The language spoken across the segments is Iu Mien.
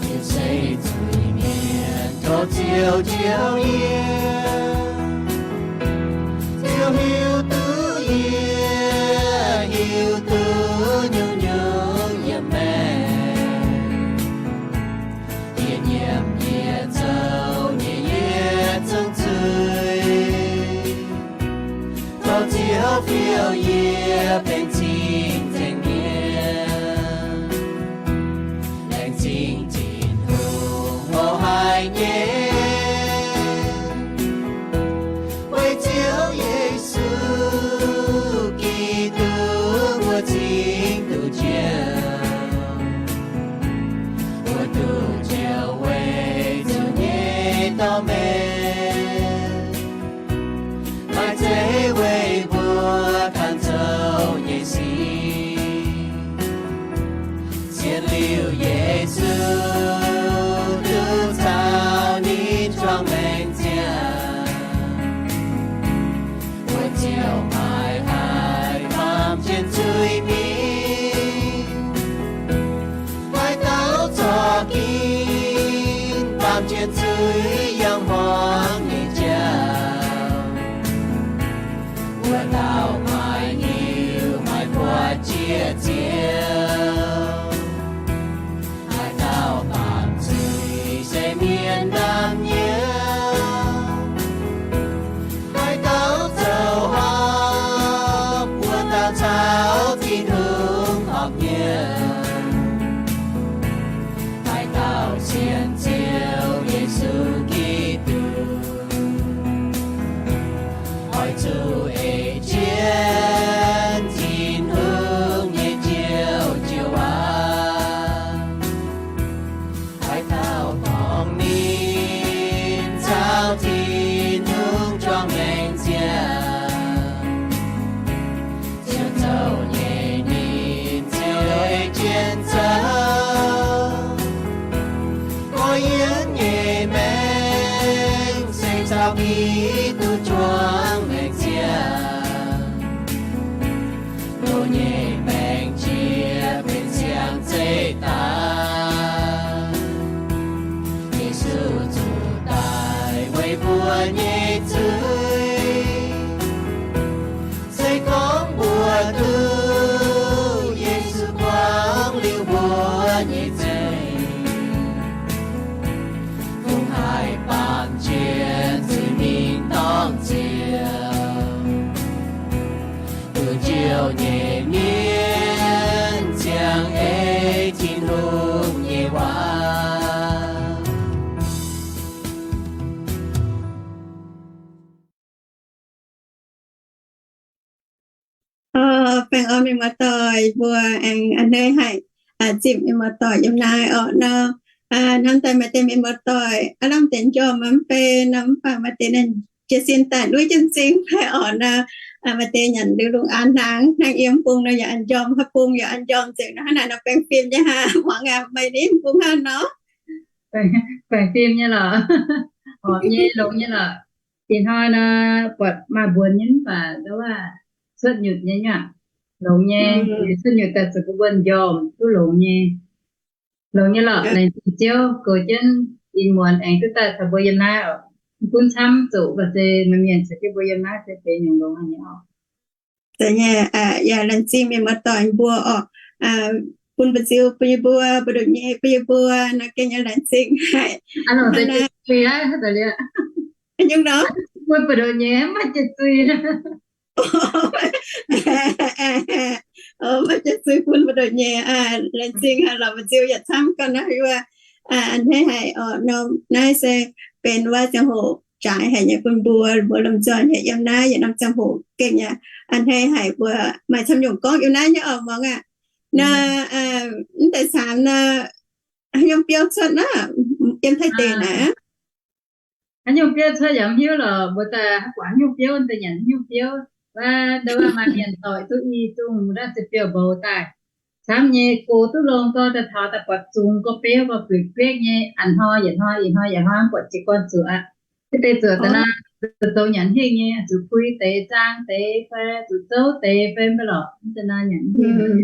Yie se zuiz-mienh, tov Ziouv njoux yie. Ziouv hiuv duqv yie, hiuv duqv nyungc-nyungc yiem maengc. Yie nyiemc yie zoux nyei yietc zungv zuiz. Tov Ziouv fiou yie benx cing-nzengc mienh, laengz zingh Tin-Hungh mouz haic nyei. Weic Ziouv Yesu Giduc, mbuo cingx duqv njoux, mbuo duqv njoux weic zuqc nyei dorh meih, maaih zeiz weic mbuo ganh zoux nyei sic. Zien liuz Yesu duqv caux ninh juangc maengc ziangh, mbuo ziouc maiv haih baamh jien zuiz mingh. Haaix dauh zorqv ginv baamh jien zuiz yangh hmuangx nyei jauv, wuov dauh maiv hiuv maiv buatc jiex Ziouv. Haaix dauh baamh zuiz se mienh ndaamv-nyouv, haaix dauh zoux horpc, wuov dauh caux Tin-Hungh horpc nyei. Haaix dauh sienx Ziouv Yesu Giduc, oix zuqc ei jienv Tin-Hungh nyei Njoux Jiex Waac. Haaix dauh dorngc ninh caux Tin-Hungh juangc maengc ziangh, ziouc zoux nyei ninh ziouc ei jienv zoux. Mbuo yiem nyei maengc se caux Giduc juangc maengc ziangh, mbuo nyei maengc jiex benx siang-zeiv daaih. Yesu zuqc daic weic mbuo nyei zuiz. Se gorngv mbuo duqv nyei mienh ziangh ei Tin-Hungh nyei waac. Baengh orn mienh muoz-doic mbuo aengx a'hneiv haic, zipv mienh muoz-doic yiem naaiv orqc nor. Hnamv daaih maaih deix mienh muoz-doic aav lamh deix njormh mv bei nor, mv baac maaih deix naaiv jiez sin daaih luov jienv m'zing fai orqc nor. Maaih deix nyanc liuz lungh aanx hnaangx, hnaangx yiem bung nor yaac an njormh, haaix bung yaac an njormh nzengc nor. Hnangv naaic nor baengh fim nyei haa, muangx aac, meih ninh bung hnangv nor. Baengh fim nyei lorqc. Horpc nyei, longx nyei lorqc. Ih hnoi nor buatc maaih mbuonx nyei mv baac ndau wuov cuotv nyutc nyei nyuoqc. Longx nyei, cuotv nyutc daaih zuqc mbuo mbuo njormh duqv longx nyei. Longx nyei lorqc, laengz zingh Ziouv goux jienv ih muonz aengx duqv daaih caux mbuo yiem naaiv oc. Mv gunv camv zuqc mv baac se maaih mienh caux jienv mbuo yiem naaiv se benx nyungc longx haic nyei oc. Zeiz nyei, yaac laengz zingh mienh muoz-doic mbuo oc. Bun mbu'ziex bun yie mbuo, mbu'ndongx nyei bun yie mbuo nor gengh nyei laengz zingh haic. Nyungc nor, bun mbu'ndongx nyei maiv maaih jiez zuiz. Maiv maaih jiez zuiz bun mbu'ndongx nyei. Laengz zingh haic lorqc, mbu'ziex yaac camv gau naaiv wuov. A'hneiv haic oc, norm naaiv se benx wuov ziangh hoc jaaix haic nyei bun mbuo, mbuo lomh nzoih yaac yiem naaiv yietc norm ziangh hoc gengh yaac a'hneiv haic mbuo maaih camv nyungc gorngv yiem naaiv nyei oc muangx aac. Nor, mv deix caamx nor, haaix nyungc biouv cuotv naaiv, yiem Taiv deic naaiv. Haaix nyungc biouv cuotv yaac mv hiuv lorqc, mbuo daaih haaix guangc haaix nyungc biouv daaih nyanc haaix nyungc biouv. Wuov ndau wuov maaih mienh doic duqv i zungh wuov daaih se biouv-mboux daaih. Camv nyei gox duqv longx gau, daaih taux daaih buatc zungx gau, beiv gau, gueic gueiv nyei, a'hnoi yietc hnoi, ih hnoi yietc hnoi, buatc jiez gorn zuoqc aqv. Deix zuoqc daaih nor, zoux nyanc hingh nyei, zuqc pui deix, zaang deix fai zuqc zouv deix fai mv baac lorqc, mv deix nor nyanc hingh.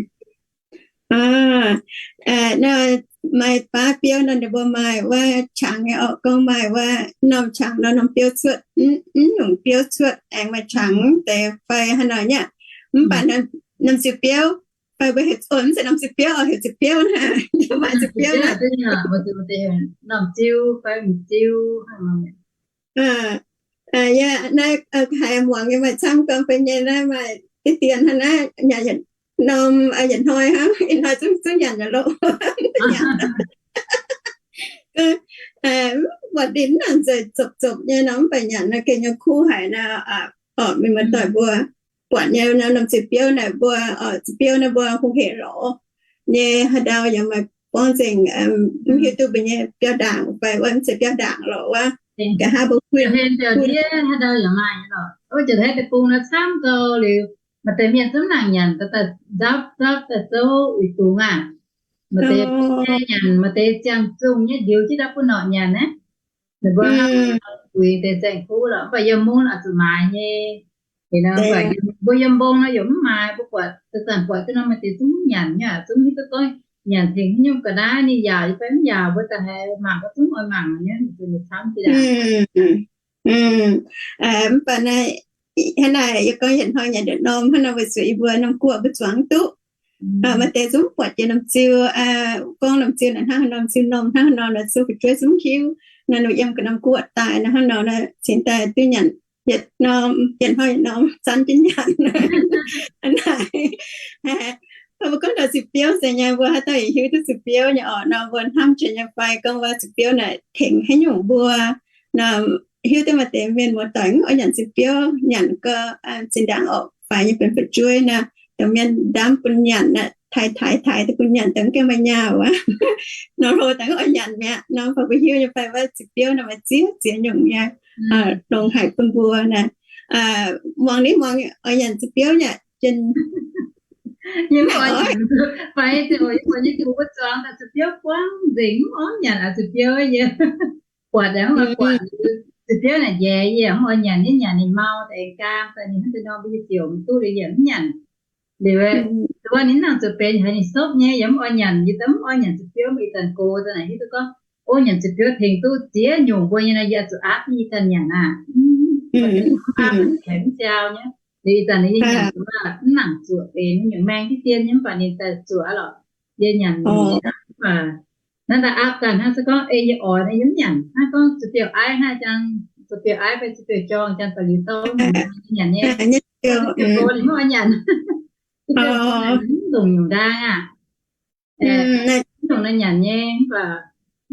Maaih baav biouv nor ninh mbuo maaih wuov qangx nyei orqc, gorngv maaih wuov norm qangx nor norm biouv cuotv, mv nyungc biouv cuotv aengx maaih qangx deix fai haaix nor nyei. Mv baac norm ziux biouv fai mbuo heuc, mv zeiz norm ziux biouv oc, heuc ziux biouv naaiv, maaih ziux biouv naaiv. Norm ziux fai m'ziux hnangv nor. Yaac naaiv haiz muangx nyei maaih camv gau fai nyei naaiv maaih diqv dien hnangv naaiv, norm yietc hnoi hnangv, ih hnoi zungv zungv nyanc yaac loz. Buatc ninh nangc nzengc zopc zopc nyei nor, mv baac nyanc nor gengh nyei kuv haic nor. Orqc, mienh muoz-doic mbuo buatc nyei nor, norm ziux biouv naaic mbuo, ziux biouv naaiv mbuo hungh hec lorz nyei, haaix ndau yaac maaih buangv nzengc, mv hiuv duqv mbuo nyei biauv ndaangc fai wuov mv zeiz biauv ndaangc lorqc wuov. Nqa'haav mbuo kuih, haaix ndau yaac maaih lorqc. Wuov jiex haaix deix bung nor camv gau liuz, maaih deix mienh zungv nangc nyanc daaih nzapv nzapv daaih zouv uix dungz aqv. Maaih deix nyanc, maaih deix ziangh zungh nyei ndiux jienv ndau bun norqc nyanc naaiv. Ninh mbuo hnangv uix deix saeng-kuv lorqc, mv baac yiem mungv oix zuqc maaiz nyei. Mbuo yiem mbong nor yaac mv maaiz, mbuo buatc, zanc-zanc buatc jienv nor maaih deix zungv mv nyanc nyei, zungv hiuv duqv gorngv nyanc tengx haaix nyungc ga'naaiv ninh yaauc fai mv yaauc, mbuo daaih haiz mangc gau zungv oix mangc nyei, zuqc camv jiex daaih. Mv baac naaiv, hnangv naaic yie gorngv yietc hnoi nyanc yietc norm hnangv nor weic zuqc yie mbuo norm guoqv mbuo zuangx duqv. Maaih deix zungv buatc jiex norm ziu, gorngv norm ziu naaic hnangv haaix nor, norm ziu norm hnangv haaix nor, norm ziu fu'jueiv zungv hiuv. Naaiv ninh yiem ga'norm guoqv daaih nor hnangv nor, cingx daaih duqv nyanc yietc norm, yietc hnoi yietc norm zanv jienv nyanc. Naaiv, mbuo gorngv taux ziepc biouv se nyei, mbuo haaix dauh yaac hiuv duqv ziepc biouv nyei orqc nor, mbuo hnamv jiex nyei fai gorngv wuov ziepc biouv naaic tengx haaix nyungc mbuo nor. Hiuv duqv maaih deix mienh muoz-doic mv oix nyanc ziepc biouv, nyanc gau zinh ndaangc orqc, faix nyei benx fu'jueiv nor, dongh mienh ndamv bun nyanc aqv, taaix taaix taaix daaih bun nyanc daaih mv gaengh maaih nyaah wuov. Nor hlo daaih mv oix nyanc mi'aqv nor, mv baac mbuo hiuv nyei fai wuov ziepc biouv nor maaih ziex ziex nyungc nyei, longx haic bun mbuo naaic. Muangx ni muangx oix nyanc ziepc biouv nyei. Yie mv oix nyanc, fai ziouc yie buatc nyei zuqc mbuo zuangx daaih ziepc biouv buangv nzengc, mv oix nyanc aqv ziepc biouv yie. Buatc aeqv, mv baac buatc ziepc biouv naaic njaeix yie mv oix nyanc, yie nyanc ninh mau deix gaam daaih ninh hnangv deix norm mbuo yie ziouc mv duqv liuz yie mv nyanc. Liuz, wuov ninh nangc zuqc benx haiz ninh sopv nyei, yie mv oix nyanc, yie daaih mv oix nyanc ziepc biouv. Ih zanc gox daaih naaic hiuv duqv gorngv, o, nyanc ziepc biouv tengx duqv ziex nyungc mbuo nyei nor, yie oix zuqc aapv jienv ih zanc nyanc aqv. Mv aapv haiz mv jaau nyei. Liuz ih zanc ninh yie nyanc mv nangc zuqc benx nyungc maeng diqv dien nyei, mv baac ninh daaih zuqc aqv lorqc. Yie nyanc mv baac hnangv daaih aapv daaih hnangv se gorngv ei yie oix nor yie mv nyanc. Hnangv gorngv ziepc biouv aiv hnangv jang, ziepc biouv aiv fai ziepc biouv jorng jang daaih liuz dorv nyanc nyei. Ninh mv oix nyanc. Mv longc nyungc ndaang aqv. Mv longc naaiv nyanc nyei, mv baac,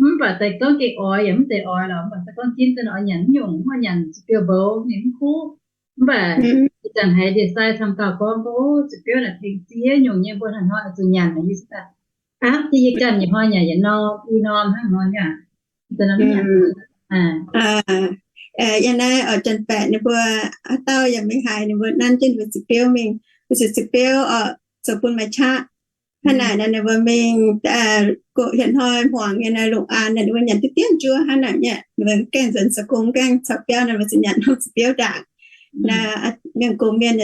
mv baac daaih gorngv gengh oix yaac mv zeiz oix lorqc, mv baac se gorngv ginv daaih oix nyanc mv nyungc, mv oix nyanc ziepc biouv mboux ninh mv kuv. Mv baac ih zanc haiz ndie-sai camv dauh gorngv, o, ziepc biouv naaic tengx ziex nyungc nyei, mbuo hnoi-hnoi zuqc nyanc naaic, yie se daaih, aav, yie ganh nyei hnoi nyanc yietc norm i norm hnangv nor aqv. Yiem naaiv oix janx-baeqc ninh mbuo, haaix dauh yaac mingh haiz ninh mbuo nanv jienv ninh mbuo ziepc biouv mingh, mbuo zuqc ziepc biouv oc, zoux bun maaih qaqv. Hnangv naaic naaic ninh mbuo mingh, hietc hnoi hmuangx nyei naaic lungh aanx naaic ninh mbuo nyanc diqv dien njuov hnangv naaic nyei, ninh mbuo gaengh nzuonx zoux gong, gaengh caux biauv naaic mbuo zuqc nyanc norm ziepc biouv ndaangc. Naaic mienh gox mienh,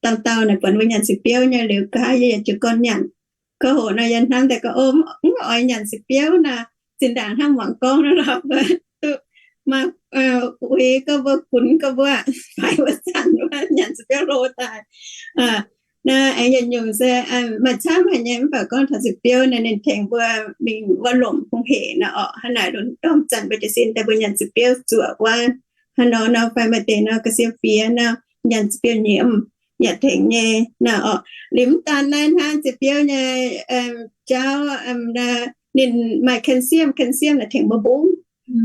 dauh dauh naaic buatc mbuo nyanc ziepc biouv nyei liuz, gaax yie yaac jiez gorn nyanc. Gorngv hoc nor yie hnamv daaih gorngv, o, mv oix nyanc ziepc biouv naaic, zinh ndaangc hnangv muangx gorngv nor lorqc, mbuo duqv maaih uix gorngv mbuo gunx gorngv mbuo faix wuov zanc wuov nyanc ziepc biouv hlo daaih. Naaiv aengx yietc nyungc se maaih camv haic nyei, mv baac gorngv taux ziepc biouv naaic ninh tengx mbuo mingh wuov lomc hungh hec nor orqc. Hnangv naaic lunx ndorm zanc mbuo jiez sin daaih mbuo nyanc ziepc biouv zuoqc wuov, hnangv nor nor fai maaih deix nor ga'sie fiev nor, nyanc ziepc biouv nyiemc yaac tengx nyei nor orqc. Liuz mv daan naaiv hnangv, ziepc biouv nyei jauv ninh maaih calcium, calcium naaic tengx mbuo mbungv,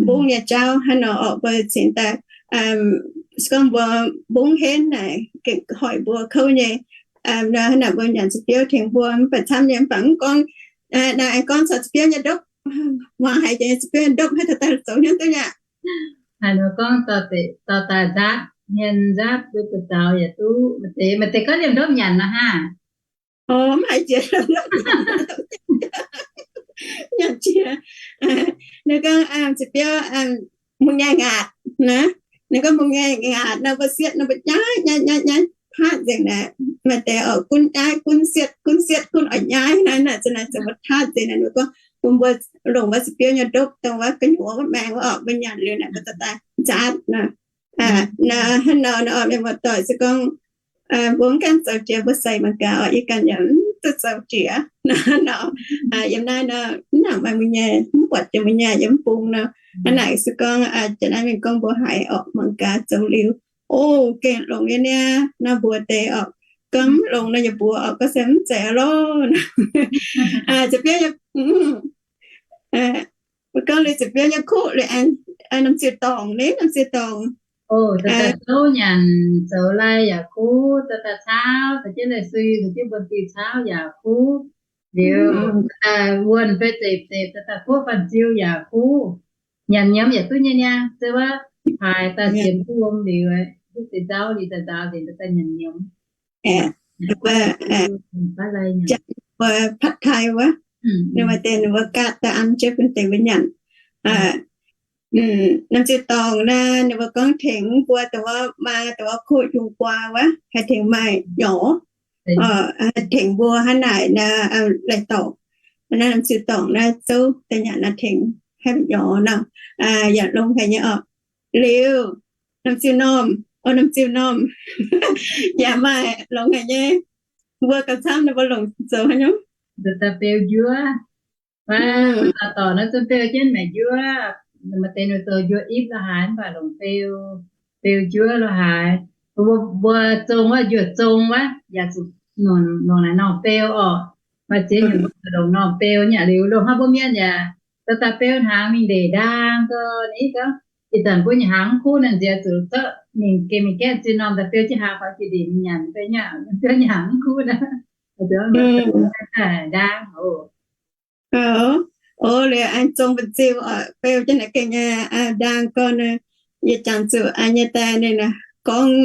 mbungv nyei jauv hnangv nor orqc. Mbuo cingx daaih se gorngv mbuo mbungv henv naaic gengh hoic mbuo kouv nyei nor. Hnangv naaic mbuo nyanc ziepc biouv tengx mbuo mv baac camv nyei, mv baac mv gorngv naaic aengx gorngv caux ziepc biouv nyei ndopv, muangx haiz jiex nyei ziepc biouv nyei ndopv hnangv taux daaih zoux hnyouv duqv nyei. Haaix nor gorngv dorh deix dorh daaih nzaatv hmien nzaatv duqv buoz-zaux yaac duqv. Maaih deix, maaih deix gorngv liemh ndopv nyanc nor haah. O, mv haiz jiex nyanc jiex. Ninh gorngv ziepc biouv mungh nyei ngaatc naaic. Ninh gorngv mungh nyei ngaatc nor mbuo sietv nor mbuo nyaiv nyaiv nyaiv nyaiv patv nzengc naaic. Maaih deix oix gunv nyaiv gunv sietv gunv sietv gunv oix nyaiv naaic, naaic za'naaic zoux mbuo patv nzengc naaic. Ninh gorngv bun mbuo longc wuov ziepc biouv nyei ndopv dongh wuov gu'nyuoz wuov maengx wuov orqc, mbuo nyanc liuz naaic mbuo daaih nzaatv naaic. Naaiv hnangv nor nor, mienh muoz-doic se gorngv mbuo mv gaengh zoux jiex mbuo seix mangc gaax orqc, yie ganh yaac mv duqv zoux jiex nor. Yiem naaiv nor mv nangc maaih mbuo nyei, mv buatc jiex mbuo nyei yiem mv bung nor. Hnangv naaic se gorngv jiex naaiv mingh gorngv mbuo haiz orqc, mangc gaax zoux liuz, o, gengh longx nyei niaa nor, mbuox deix orqc. Gorngv mv longx nor yaac mbuox orqc, gorngv se mv zeiz loh. Ziepc biouv nyei, gorngv liuz ziepc biouv nyei kuv liuz aengx norm ziuh dorngc, ninh norm ziuh dorngc. O, daaih zouv nyanc zoux lai yaac kuv, daaih daaih caauv, daaih jienv lai sui, daaih jienv mbuo diuh caauv yaac kuv. Liuz daaih wuonh fai zepc zepc, daaih daaih kuv, fanh ziu yaac kuv. Nyanc nyiemz yaac duqv nyei niaa, se wuov haaix daaih sienx kuv wuom liuz, duqv deix nzauv liuz daaih nzaaux nzengc daaih nyanc nyiemz. Mbuo patv taaih wuov, ninh maaih deix ninh mbuo gaatv daaih an jienv bun deix mbuo nyanc. Norm ziuh dorngc naaiv ninh mbuo gorngv tengx mbuo dongh wuov maa dongh wuov koqv yungz guaa wuov haih tengx maaih nyorx, haih tengx mbuo hnangv naaic naaiv laih dorngc. Naaiv norm ziuh dorngc naaiv zouv daaih nyanc naaiv tengx haih nyorx nor, yaac longx haic nyei orqc. Liuz norm ziuh normh, o, norm ziuh normh yaac maaih longx haic nyei. Mbuo gauh camv nor mbuo longc zoux haaix nyungc? Daaih beu njuov. Mbuo dorh naaiv zunv beu jienv maengc njuov. Maaih deix ninh zoux njuov ipv la'haaix, mv baac longc beu, beu njuov la'haaix. Mbuo, mbuo zong wuov njuov zong wuov yaac zuqc longc naaiv norm beu orqc. Maaih ziex nyungc mbuo longc norm beu nyei. Liuz longc hnangv mbuo mienh yaac daaih daaih beu hnaangx mingh ndeic ndaang gau. Ninh gorngv ih zanc mbuo nyei hnaangx mv kuv naaic, nziex zuqc zorqv mingh geh mingh gaeqv zinh norm daaih beu jienv hnaangx faaux jiex ndeic mingh nyanc fai nyei, beu hnaangx mv kuv naaic. Ndaang oc. O, liuz aengx zong ba'ziu oc, beu jienv naaic gengh nyei ndaang gorn. Yie jangx zuqc nyei daaih ninh gorngv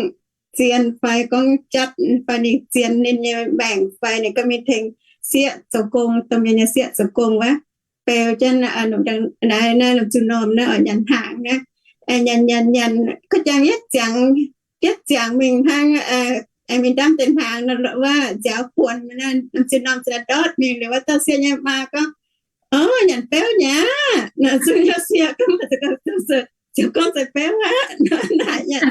zien fai gorngv jatv fai ninh zien ninh nyei maengc fai ninh gorngv mingh tengx sieqv zoux gong, domh mienh nyei sieqv zoux gong wuov, beu jienv naaiv norm ziuh normh naaiv oc, nyanc hnaangx naaiv. Nyanc nyanc nyanc, kuv jangx yietv ziangx, yietv ziangx mingh hnangv, mingh ndamv deix hnaangx nor wuov nziaaux buonc, norm ziuh normh za'naaic ndortv mingh liuz wuov dauh sieqv nyei maa gorngv, o, nyanc beuv nyei aqv. Nor zungv hnyouv sieqv gorngv, ziouc gorngv se beuv aqv. Naaic nyanc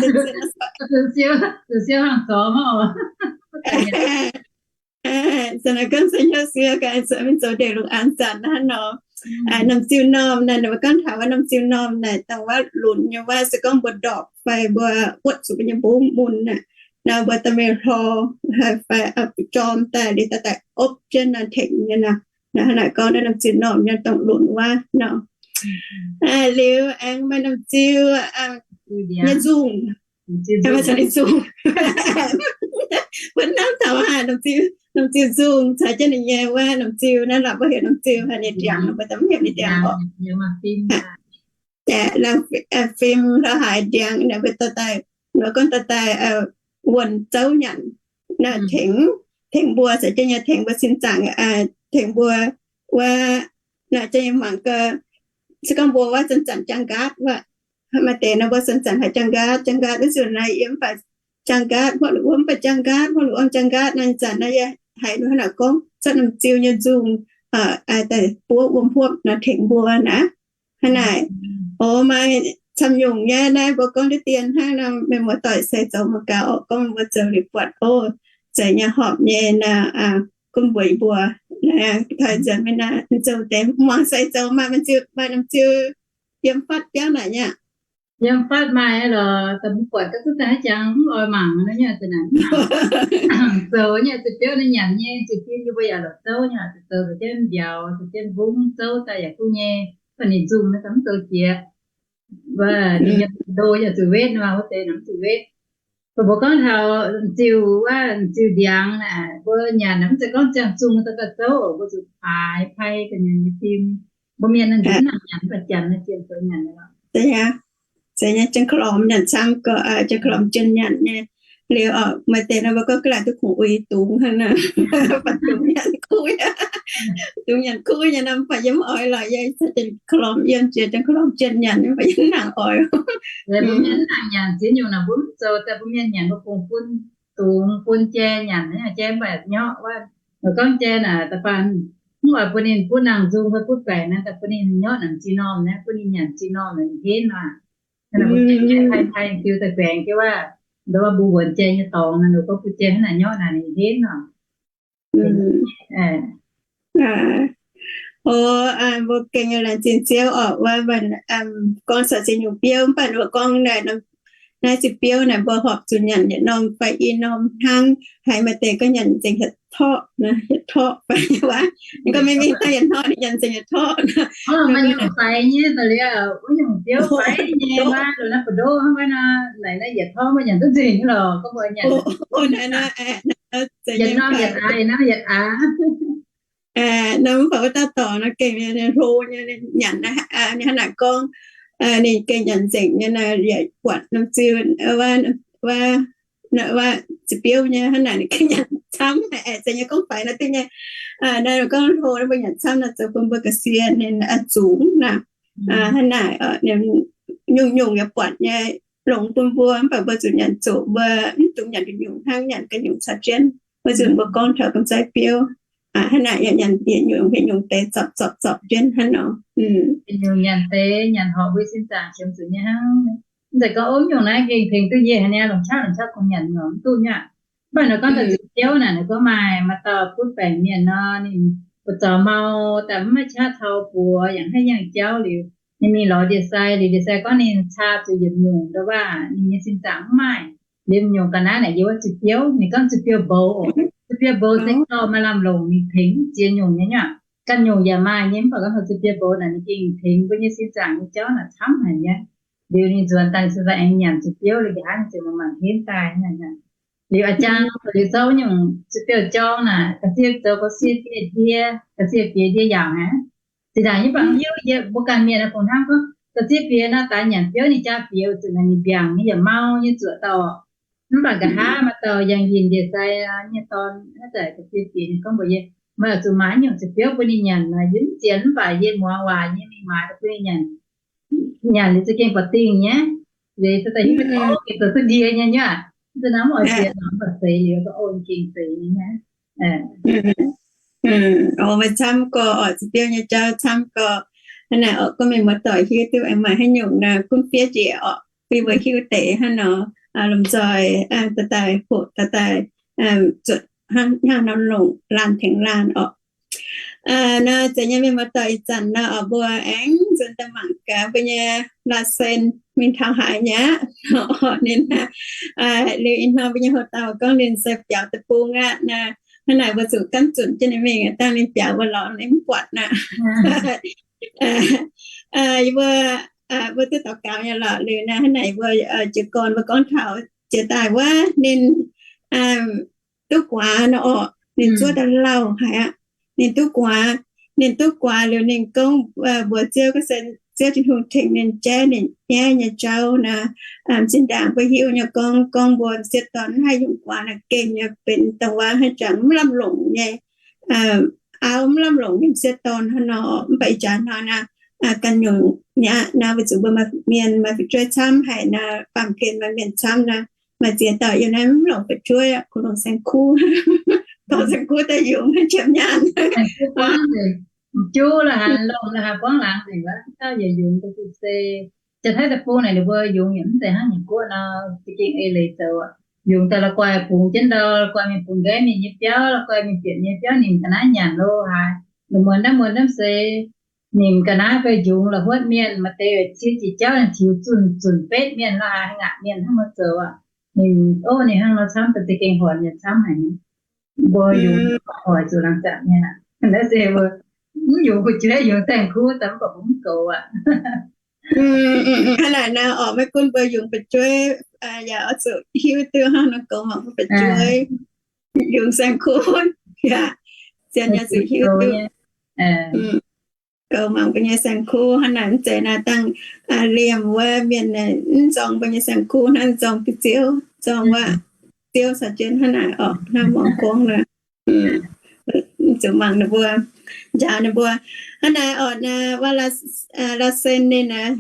za'naaic gorngv se hnyouv sieqv, mingh zoux ndeic lungh aanx zanc hnangv nor. Norm ziuh normh naaic, ninh mbuo gorngv taux wuov norm ziuh normh naaic dangh wuov lunx nyei wuov, se gorngv mbuo ndorpc fai mbuo wuotv zuqc mbuo nyei mbungv mun naaic, nor mbuo daaih mingh hlo fai jorm daaih liuz daaih daaih opv jienv nor tengx nyei nor. Nor hnangv naaic gorngv naaiv norm ziuh normh nyei dongh lunx wuov nor. Liuz aengx maaih norm ziuh nyei nzungh, maaih caux ninh nzungh, mbuo hnamv taux haic norm ziuh, norm ziuh nzungh caux jienv ninh nyei wuov norm ziuh naaiv lorqc, mbuo heuc norm ziuh haic, ninh ndiangx mbuo daaih mv heuc ninh ndiangx oc. Fim, lorz haic ndiangx naaic mbuo dorh daaih, mbuo gorngv dorh daaih wuonh zouv nyanc, naaiv tengx, tengx mbuo caux jienv nyei, tengx mbuo sin zaangc, tengx mbuo wuov, naaiv jienv nyei mangc gaax, se gorngv mbuo wuov zanc-zanc jaang nqaatv wuov, maaih deix nor mbuo zanc-zanc haiz jaang nqaatv, jaang nqaatv wuov ziouc naaiv yie mv baac jaang nqaatv, huotv wuom baac jaang nqaatv, huotv wuom jaang nqaatv, naaiv zanc naaiv yie haiz nor hnangv naaic gorngv cuotv norm ziuh nyei nzungh daaih buov wuom huopv nor tengx mbuo naaic. Hnangv naaic, o, maaih camv nyungc nyei naaiv mbuo gorngv ndiev dien hnangv nor, meih muoz-doic se zoux mangc gaax oc, gorngv mbuo zoux liuz buatc, o, zeiz nyei horpc nyei nor, gunv mbuox mbuo, taux nzuonx mingh naaiv zoux deix muangx se zoux maaih, maaih norm ziuh yiem fatv biauv naaic nyei. Yiem fatv maaih lorqc, daaih mbuo buatc ga'zunv daaih haaix jangx mv oix mangc nor nyei, zoux nyei, zuqc biouv naaiv nyanc nyei, zuqc fim yie mbuo yaac lorz zouv nyei, zuqc zoux zuqc jienv mbiauz, zuqc jienv mbungv zouv daaih yaac duqv nyei. Baac ninh nzungh naaiv daaih mv zoux jiex. Ninh nyei ndo yaac zuqc wetv, ninh maaih wuov deix naaic mv zuqc wetv. Mbuo gorngv taux ziuh wuov, ziuh ndiangx naaic, mbuo nyanc naaic mv zeiz gorngv ziangh zungh daaih zouv oc, mbuo zuqc paaix pai ga'nyanc nyei fim. Mbuo mienh naaiv nzunc nangc nyanc, mv baac janx naaiv jiex zoux nyanc nyei lorqc. Zeiz nyei, janx-klomx nyanc camv gorqv, janx-klomx jien nyanc nyei. Liuz oc, maaih deix nor mbuo gorngv ga'laaic duqv kungx uix dungz hnangv naaic, baac dungz nyanc kuv, dungz nyanc kuv nyei nor, mv baac yie mv oix lorqc, yie caux janx-klomx yiem jiex, janx-klomx jien nyanc, mv baac yie mv nangc oix. Mbuo mienh nangc nyanc ziex nyungc naaic mbuo mv zoux, daaih mbuo mienh nyanc mbuo kungx bun dungz bun jai nyanc, jai mv baac nyorqv wuov. Gorngv jai naaic da'faanh mv oix bun ninh butv nangh nzung fai butv baengc naaiv, daaih bun ninh nyorqv naaic m'zing normh naaiv, bun ninh nyanc m'zing normh naaic ninh henv aqv. Pai pai diu daaih baengc jienv wuov, nduov wuov mbuo wuonx jai nyei dorngx naaic, ninh gorngv bun jai hnangv naaic nyorqv naaic ninh henv aqv. O, mbuo gengh laengz zingh Ziouv oc, wuov gorngv caux ziex nyungc biouv, mv baac mbuo gorngv naaiv ziepc biouv naaic mbuo horpc zuqc nyanc yietc norm fai i norm hnangv. Haiz maaih deix gorngv nyanc nzengc yietc torqv, yietc torqv fai wuov, ninh gorngv mingh mingh daaih yietc hnoi ninh nyanc nzengc yietc torqv. Faix nyei daaih liuz, wuov nyungc biouv faix nyei wuov, loz naaiv ba'ndoqv hnangv wuov nor, naaic naaiv yietc torqv mbuo nyanc duqv nzengc lorqc, gorngv mbuo nyanc yietc norm yietc aax, yietc norm yietc aax. Nor mv baac wuov dauh dorc nor gengh hlo nyei, nyanc hnangv naaic gorngv, ninh gengh nyanc nzengc nyei nor, yaac buatc norm ziuh, wuov ziepc biouv nyei hnangv naaic ninh gengh nyanc camv, aengx zeiz nyei gorngv faix nor dingh nyei. Nor gorngv hlo mbuo nyanc camv nor zoux bun mbuo ga'sie ninh zungx naaic. Hnangv naaic, nyungc-nyungc yaac buatc nyei, longx bun mbuo, mv baac mbuo zuqc nyanc zoqc, mbuo mv dungx nyanc nyungc-nyungc hnangv, nyanc ga'nyungc caux jienv. Wuov nzunc mbuo gorngv taux ga'naaiv biouv, hnangv naaic yaac nyanc yietc nyungc yietc nyungc deix zorpc zorpc zorpc jienv hnangv nor. Yietc nyungc nyanc deix nyanc horpc mbuo sin zaangc qiemx zuqc nyei hnangv. Mv zeiz gorngv ov nyungc naaiv gengh tengx duqv yie haic niaa, longc qaqv longc qaqv kungx nyanc nor mv duqv nyei aqv. Mv baac nor gorngv daaih zuqc biouv naaic, nor gorngv maaih maaih dauh butv baengc mienh nor, ninh buoz-zaux mau daaih mv maaih qaqv tau buoz yaac mv haih yangh jauv liuz, ninh mingh lorz ndie-sai liuz, ndie-sai gorngv ninh caa zuqc yietc nyungc, ndo waac ninh nyei sin zaangc mv maaih. Liuz nyungc ga'naaiv naaic yie wuov ziepc biouv, ninh gorngv ziepc biouv mboux oc. Ziepc biouv mboux se dorh maaih lamh longc ninh tengx ziex nyungc nyei nyuav. Ganh nyungc yaac maaih nyei, mv baac gorngv taux ziepc biouv mboux naaic ninh gengh tengx mbuo nyei sin zaangc nyei jauv naaic camv haic nyei. Liuz ninh nzuonx daaih sin zaangc aengx nyanc ziepc biouv liuz nqa'haav ninh ziouc manc-manc henv daaih. Liuz a'jang liuz zouv nyungc ziepc biouv jorng naaic, ga'sie zoux ga'sie bieqc ndie, ga'sie bieqc ndie yaauc aqv. Zinh ndaangc yie baac hiuv yie mbuo ganh mienh fungc hnamv gorngv ga'sie bieqc nor, daaix nyanc biouv ninh jaa bieqc zuqc naaic ninh mbiaangc nyei yaac mau nyei zuoqc dauh. Mv baac nqa'haav maaih dauh yangh yinh ndie-sai nyei dorn naaiv daaih ga'sie bieqc ninh gorngv mbuox yie, meih oix zuqc maaiz nyungc ziepc biouv bun ninh nyanc naaic, yie mv ziex mv baac yie muangx waac nyei mingh maaiz bun ninh nyanc. Nyanc liuz za'gengh buatc dingh nyei. Liuz daaih hiuv duqv gengh zoux duqv ndie nyei nyuav. Mv zeiz nor mv oix ziex nor mv baac seix liuz gorngv o gengh seix nyei nyuav. Oix camv gorx oc, ziepc biouv nyei jauv camv gorx. Hnangv naaic oc, gorngv mienh muoz-doic hiuv duqv aengx maaih haaix nyungc nor gunv fiev njiec oc, bun mbuo hiuv deix hnangv nor. Lomh nzoih daaih daaih hoqc daaih daaih zuotc hnangv nor longc laanh tengx laanh oc. Naaiv zeiz nyei mienh muoz-doic, ih zanc naaiv oc mbuo aengx nzuonx daaih mangc gaax mbuo nyei laasen mingh taux haaix nyei aqv. Ninh liuz ih hnoi mbuo nyei hoc-dauh gorngv ninh se biaux deic-bung aqv. Naaiv, hnangv naaic mbuo zuqc gaanv zunc jienv ninh mingh, dangh ninh biaux mbuo lorz ninh mv buatc aqv. Yie mbuo, mbuo duqv daux gaux nyei lorqc. Liuz naaiv hnangv naaic mbuo jiez gorn mbuo gorngv taux jiex daaih wuov ninh duqv guaax nor orqc, ninh zuov daaih lauh haic aqv. Ninh duqv guaax, ninh duqv guaax liuz ninh gorngv mbuox Ziouv, gorngv se Ziouv Tin-Hungh tengx ninh jaiv ninh nyaiv nyei jauv naaic. Zinh ndaangc mbuo hiuv nyei gorngv, gorngv mbuo m'sieqv dorn mv haih yungz guaax naaic gengh nyei benx dongh wuov haaix jangx mv lamh longc nyei, auv mv lamh longc nyei m'sieqv dorn hnangv nor. Mv baac ih jaax hnoi naaic ganh nyungc nyei aqv. Naaiv weic zuqc mbuo maaih mienh maaih fu'jueiv camv haic naaic, baamh gen maaih mienh camv naaic, maaih ziex dauh yiem naaiv mv longc fu'jueiv aqv, kungx longc saeng-kuv, dorh saeng-kuv daaih yungz qiemx nyaanh. Juv la'haaix, lomh la'haaix buangv laangz nzengc wuov dauh yaac yungz daaih se, Janx-Taiv deic-bung naaic ninh mbuo yungz yaac mv zeiz hnangv Meiv Guoqv nor za'gengh eix leiz zoux aqv. Yungz daaih la'guaih bungx jienv ndau, la'guaih mingh bungx nqaeqv mingh nyei biauv, la'guaih mingh bieqc nyei biauv, nimc ga'naaiv nyanc lo haaix, la'muonz naaiv muonz naaiv se nimc ga'naaiv fai yungz la'huotv mienh, maaih deix cie jiex jauv ninh tiux zunc zunc betv mienh lo haaix, ngaatc mienh hnangv nor zoux aqv. Ninh, ov, ninh hnangv nor camv, da'zinh gengh horpc nyei camv haic nyei. Mbuo yungz hoic zuqc laangz zaqc mienh aqv. Naaiv se mbuo mv yungz fu'jueiv, yungz saeng-kuv daaih mv baac mbuo mv goux aqv. Hnangv naaic naaic orqc, maiv gunv mbuo yungz fu'jueiv yaac oix zuqc hiuv duqv hnangv nor goux mangc mbuo fu'jueiv, yungz saeng-kuv. Yaac sienx yaac zuqc hiuv duqv goux mangc mbuo nyei saeng-kuv. Hnangv naaic mv zeiz naaic dangh liemh wuov mienh mv nzorng mbuo nyei saeng-kuv hnangv, nzorng ga'ziouv, nzorng wuov ziouv caux jienv hnangv naaic orqc, hnangv muangx gorngv nor. Zuqc mangc ninh mbuo, njaaux ninh mbuo. Hnangv naaic orqc, naaiv Laasen ninh naaic